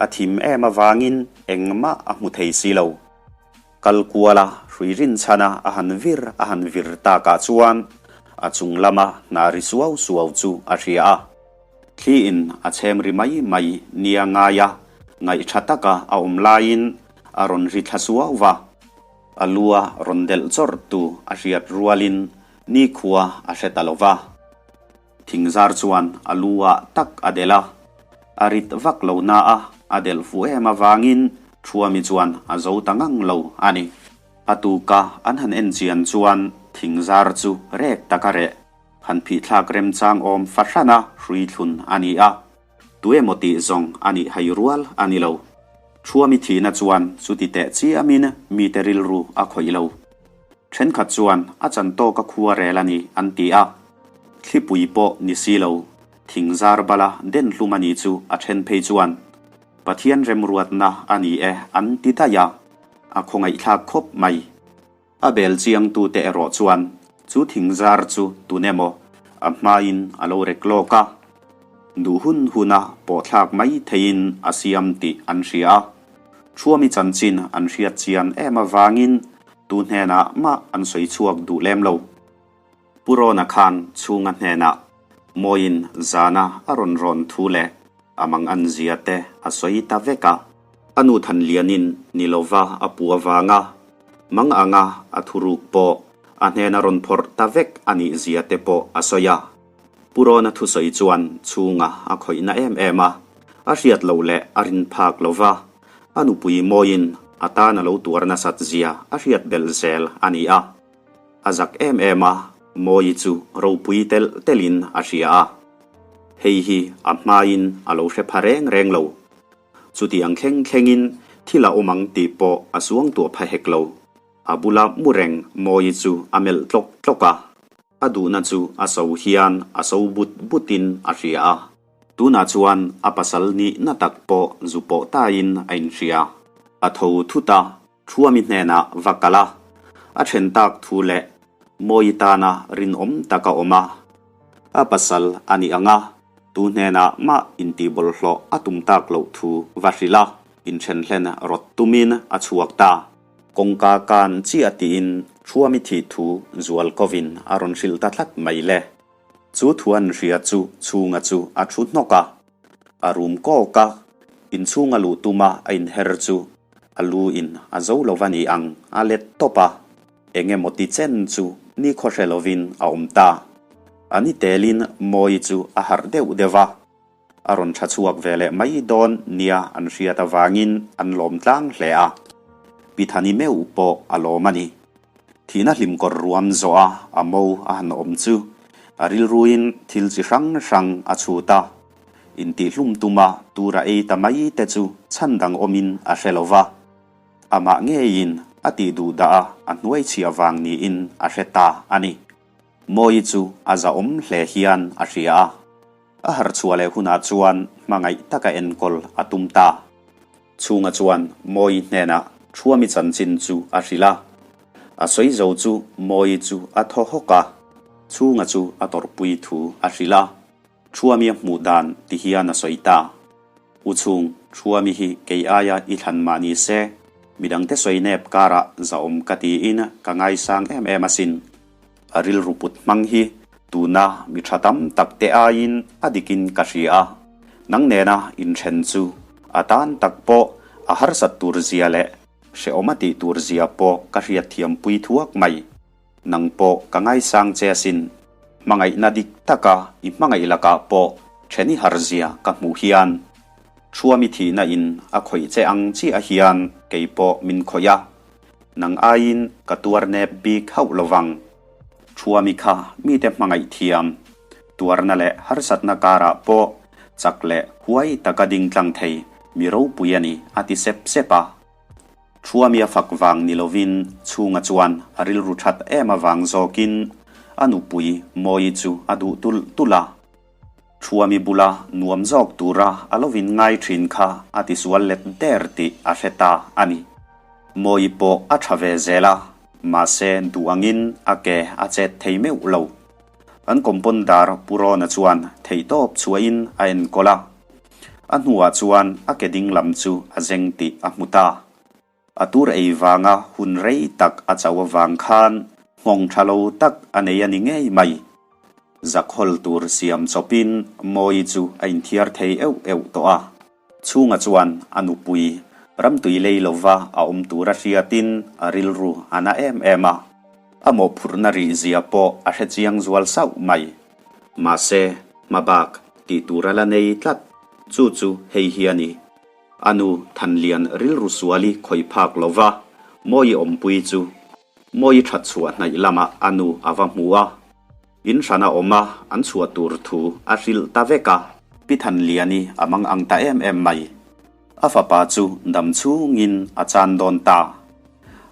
A: A thim em avangin engmah a hmu thei si lo. Kal kuala hrui rinchhana a han vir a han vir takah chuan a chung lama hna ri suau suau chu a hria a. Thliin a chhem ri mai mai nia ngai a, ngaihtha taka a awm laiin a rawn ri thla suau va. A lua rawn delh chawrh tu a hriat rualin nikhua a hre ta lo va. Thingzar chuan a lu ah tak a delh a, a rit vak lo na a, a delh fuh em avangin Thuami chuan a zo ta ngang lo a ni. A tuka an han en chian chuan thingzar chu rek taka reh. Han phihthlak remchang awm fahrana hrui thlun a ni a, tuemaw tih zawng a nih hai rual a ni lo. Thuami thihna chuan chuti teh chiamin mite rilru a khawih lo. Thenkhat chuan a chan tawka khua rel a ni an ti a, thlipui pawh ni si lo, thingzar bala den hlum a ni chu a then phei chuan Pathian remruatna a ni e an ti daih a, a khawngaihthlak khawp mai. A bel chiangtute erawh chuan chu thingzar chu tun emaw a hmain a lo rek lawk a, duh hun huna pawhthlak mai theiin a siam tih an hria a. Thuami chanchin an hriat chian em avangin tu hnenah mah an sawi chhuak duh lem lo. Pu Rawna khan chhunga hnenah Mawiin zana a rawn rawn thu leh a mang an zia te a sawi ta vek a. A nu Thanlianin ni lova a pu avanga mang anga a thuruk pawh a hnena rawn phawrh ta vek a nih zia te pawh a sawi a. Pu Rawna thusawi chuan chhunga a khawihna em em a, a hriat loh leh a rin phak lova a nupui Mawiin a tan a lo tuar nasat zia a hriat belh zel a ni a. A zak em em a, Mawi chu ropui telh telhin a hria a. Hei hi a hmain a lo hre pha reng reng lo. Chuti ang thleng thlengin thil a awm ang tih pawh a suang tuah pha hek lo. A bula mu reng Mawi chu a melh tlawk tlawk a. A duhna chu a so hian a so but butin a hria a. Tunah chuan a pasal nihna tak pawh zu pawh tain a inhria. A tho thut a. Thuami hnenah va kal a, a then tak thu leh Mawi tana rinawm tak a awm a. A pasal a nih ang a, tu hnenah mah intihbawlhhlawh a tum tak loh thu va hrilh a, inthen hlen rawt tumin a chhuak ta. Kawngka kan chiah tiin Thuami thih thu zual kovin a rawn hrilh ta tlat mai le. Chu thu an hria chu chhunga chu a thu hnawk a, a rum kawk a, inchhunga luh tuma a inher chu a lu in a zo lo va ni ang a let tawp a, eng emaw ti chen chu ni khaw hre lovin a awm ta. A ni telin Mawii chu a harh deuh deuh a, a rawn tha chhuak ve leh mai dawn nia an hriat avangin an lawm tlang hle a. Pi Thani meuh pawh a lawm a ni. Thihna hlimkawr ruam zawh a a mo a han awm chu a rilruin thil chi hrang hrang a chhut a. Intihhlum tuma tura ei ta mai te chu chhan dang awmin a hre lo va. Amah ngeiin a tih duh dah a a hnuai chhiah vang niin a hre ta a ni. Mawii chu a zahawm hle hian a hria a. A harh chhuah leh hunah chuan hmangaih taka enkawl a tum ta. Chhunga chuan Mawii hnenah Thuami chanchin chu a hrilh a. A sawi zo chu Mawii chu a thaw hawk a, Chhunga chu a tawrhpui thu a hrilh a. Thuami a hmuh dan ti hian a sawi ta. U Chhung, Thuami hi kei aia i thlan mah ni se, midangte sawi nep karah zahawm ka tiin ka ngaisang em em asin. A rilru put hmang hi tuna mi tha tam tak te aiin a dikin ka hria a, nang nena inthen chu a tan tak pawh a harsat tur zia leh hrehawm a tih tur zia pawh ka hriatthiampui thuak mai. Nang pawh ka ngaisang che asin, hmangaihna dik taka i hmangaih lakah pawh then i har zia ka hmuh hian Thuami thihna in a khawih che ang chiah hian kei pawh min khawih a. Nang aiin ka tuar nep bik hauh lo vang. Thuami kha mite hmangaih thiam, tuarna leh harsatna karah pawh chak leh huai taka ding tlang thei mi ropui a ni, a ti sep sep a. Thuami a fak vang ni lovin chhunga chuan a rilru that em avang zawkin a nupui Mawii chu a duh tulh tulh a. Thuami bula nuam zawk tura a lo in ngai thin kha a tisual let der tih a hre ta a ni. Mawii pawh a tha ve zel a, mahse duh angin a ke a chet thei meuh lo. An compounder Pu Rawna chuan theihtawp chhuahin a enkawl a, a hnuah chuan a ke ding lam chu a zeng tih a hmu ta. A tur ei vanga hun rei tak a chauh avang khan nghawng tha lo tak a nei a ni ngei mai. Zakhawl tur siam chawpin Mawii chu a inthiar thei euh euh tawh a. Chhunga chuan a nupui ramtui lei lova a awm tur a hriatin a rilru a na em em a. A mawhphurhna rih zia pawh a hre chiang zual sauh mai. Mahse, hmabak tih tur a la nei tlat. Chu chu hei hi a ni. A nu Thanlian rilru suali khawih phak lo va, Mawii awmpui chu Mawii that chhuah hnaih lamah a nu a va hmu a. In hran a awm a, an chhuah tur thu a hrilh ta vek a. Pi Thanliani a mang ang ta em em mai. A fapa chu dam chhungin a chan dawn ta.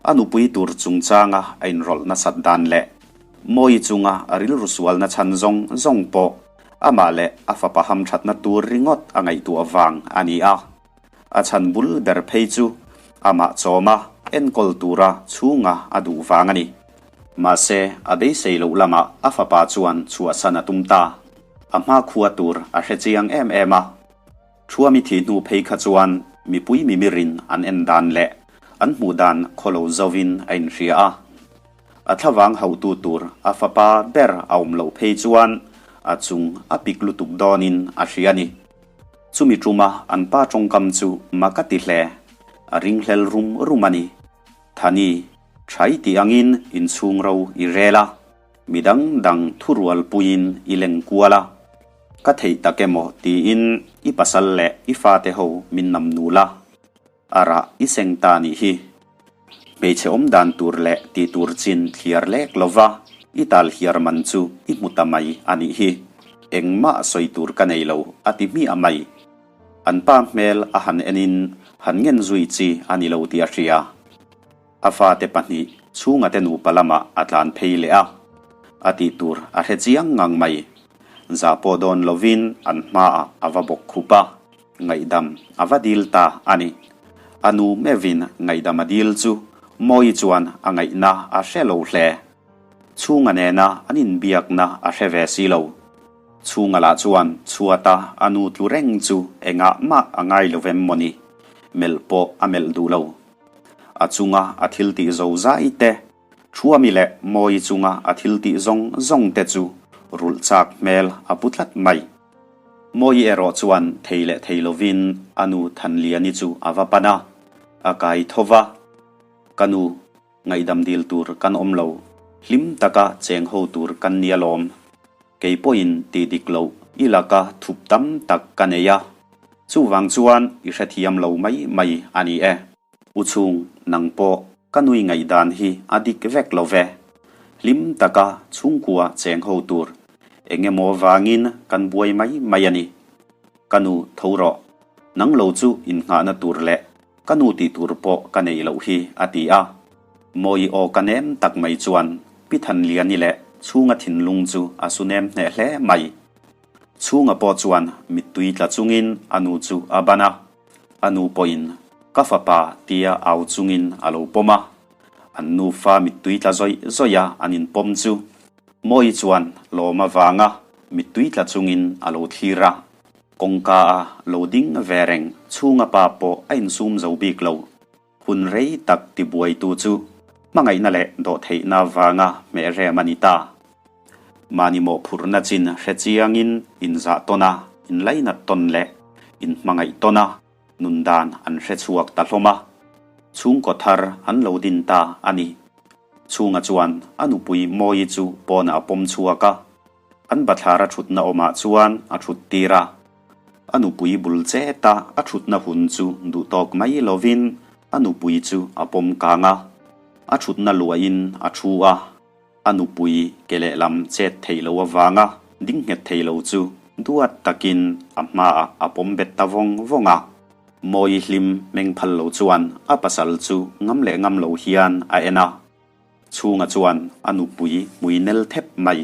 A: A nupui tur chungchanga a inrawlh nasat dan leh Mawii chunga a rilru sualna chhan zawng zawng pawh amah leh a fapa hamthatna tur ringawt a ngaihtuah vang a ni a. A chhan bul ber phei chu amah chawma enkawl tura chhunga a duh vang a ni. Mahse, a beisei loh lamah a fapa chuan chhuahsan a tum ta. A hmakhua tur a hre chiang em em a. Thuami thih hnu phei kha chuan mipui mimirin an en dan leh an hmuh dan khawlo zovin a inhria a. A thlavang hauhtu tur a fapa ber a awm loh phei chuan a chung a pik lutuk dawnin a hria a ni. Chumi tuma an pa tawngkam chu mak a ti hle. A ringhlel rum rum a ni. Thani, Thai tih angin inchhung ro i rel a, midang dang thurual puiin i leng kual a. Ka theih tak emaw tiin i pasal leh i fate ho min nam nul a. A rah i seng ta nih hi. Hmeichhe awm dan tur leh tih tur chin thliar lek lova i tal hiar man chu i hmu ta mai a nih hi. Engmah sawi tur ka nei lo a ti hmiah mai. An pa hmel a han enin han ngen zui chi a ni lo tih a hria. A fate pahnih chhungate nupa lamah a tlan phei leh a, a tih tur a hre chiang ngang mai. Zah pawh dawn lovin an hmaah a va bawk khup a. Ngaihdam a va dil ta a ni. A nu meuhin ngaihdam a dil chu Mawii chuan a ngaihna a hre lo hle. Chhunga nena an inbiakna a hre ve si lo. Chhunga lah chuan chhuata a nu tlu reng chu engah mah a ngai lo vem maw ni? Melh pawh a melh duh lo. A chunga a thil tih zo zai te, Thuami leh Mawii chunga a thil tih zawng zawng te chu rulh chak hmel a pu tlat mai. Mawii erawh chuan thei leh thei lovin a nu Thanliani chu a va pan a, a kai tho va, Ka nu, ngaihdam dil tur kan awm lo, hlim taka cheng ho tur kan ni alawm. Kei pawhin tih dik loh i laka thup tam tak ka nei a, chuvang chuan i hrethiam lo mai mai a ni e. U chhung, nang pawh ka nui ngaihdan hi a dik vek lo ve. Hlim taka chhungkua cheng ho tur eng emaw vangin kan buai mai mai a ni. Ka nu tho rawh, nang lo chu innghahna tur leh ka nu tih tur pawh ka neih loh hi a ti a. Mawi aw ka nem tak mai chuan Pi Thanliani leh Chhunga thinlung chu a su nem hneh hle mai. Chhunga pawh chuan mittui tla chungin a nu chu a ban a. A nu pawhin ka fapa tia au chungin a lo pawm a. An nufa mittui tla zawih zawih a an inpawm chu Mawi chuan lawm avanga mittui tla chungin a lo thlir a. Kawngka a lo ding ve reng chhunga pa pawh a insum zo bik lo. Hun rei tak tibuaitu chu hmangaihna leh dawhtheihna vanga hmeh rem a ni ta. Mahni mawhphurhna chin hre chiangin inzah tawn a, inlainat tawn leh inhmangaih tawn a nun dan an hre chhuak ta hlawm a. Chhungkaw thar an lo din ta a ni. Chhunga chuan a nupui Mawi chu pawnah a pawm chhuak a. An bathlar a thutna awmah chuan a thut tir a. A nupui bul chet a a thutna hun chu duhtawk mai lovin a nupui chu a pawm kang a. A thutna luahin a thu a. A nupui ke lehlam chet theih lo avanga ding nghet thei lo chu duat takin a hmaah a pawm bet ta vawng vawng a. Mawi hlim meng phal lo chuan a pasal chu ngam leh ngam lo hian a en a. Chhunga chuan a nupui hmui nel thep mai.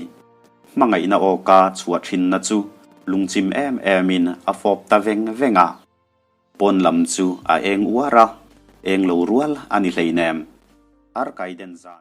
A: Hmangaihna awka chhuah thinna chu lungchim em emin a fawp ta veng veng a. Pawn lam chu a eng uar a, eng lo rual a ni hleinem. Arkaiden zan.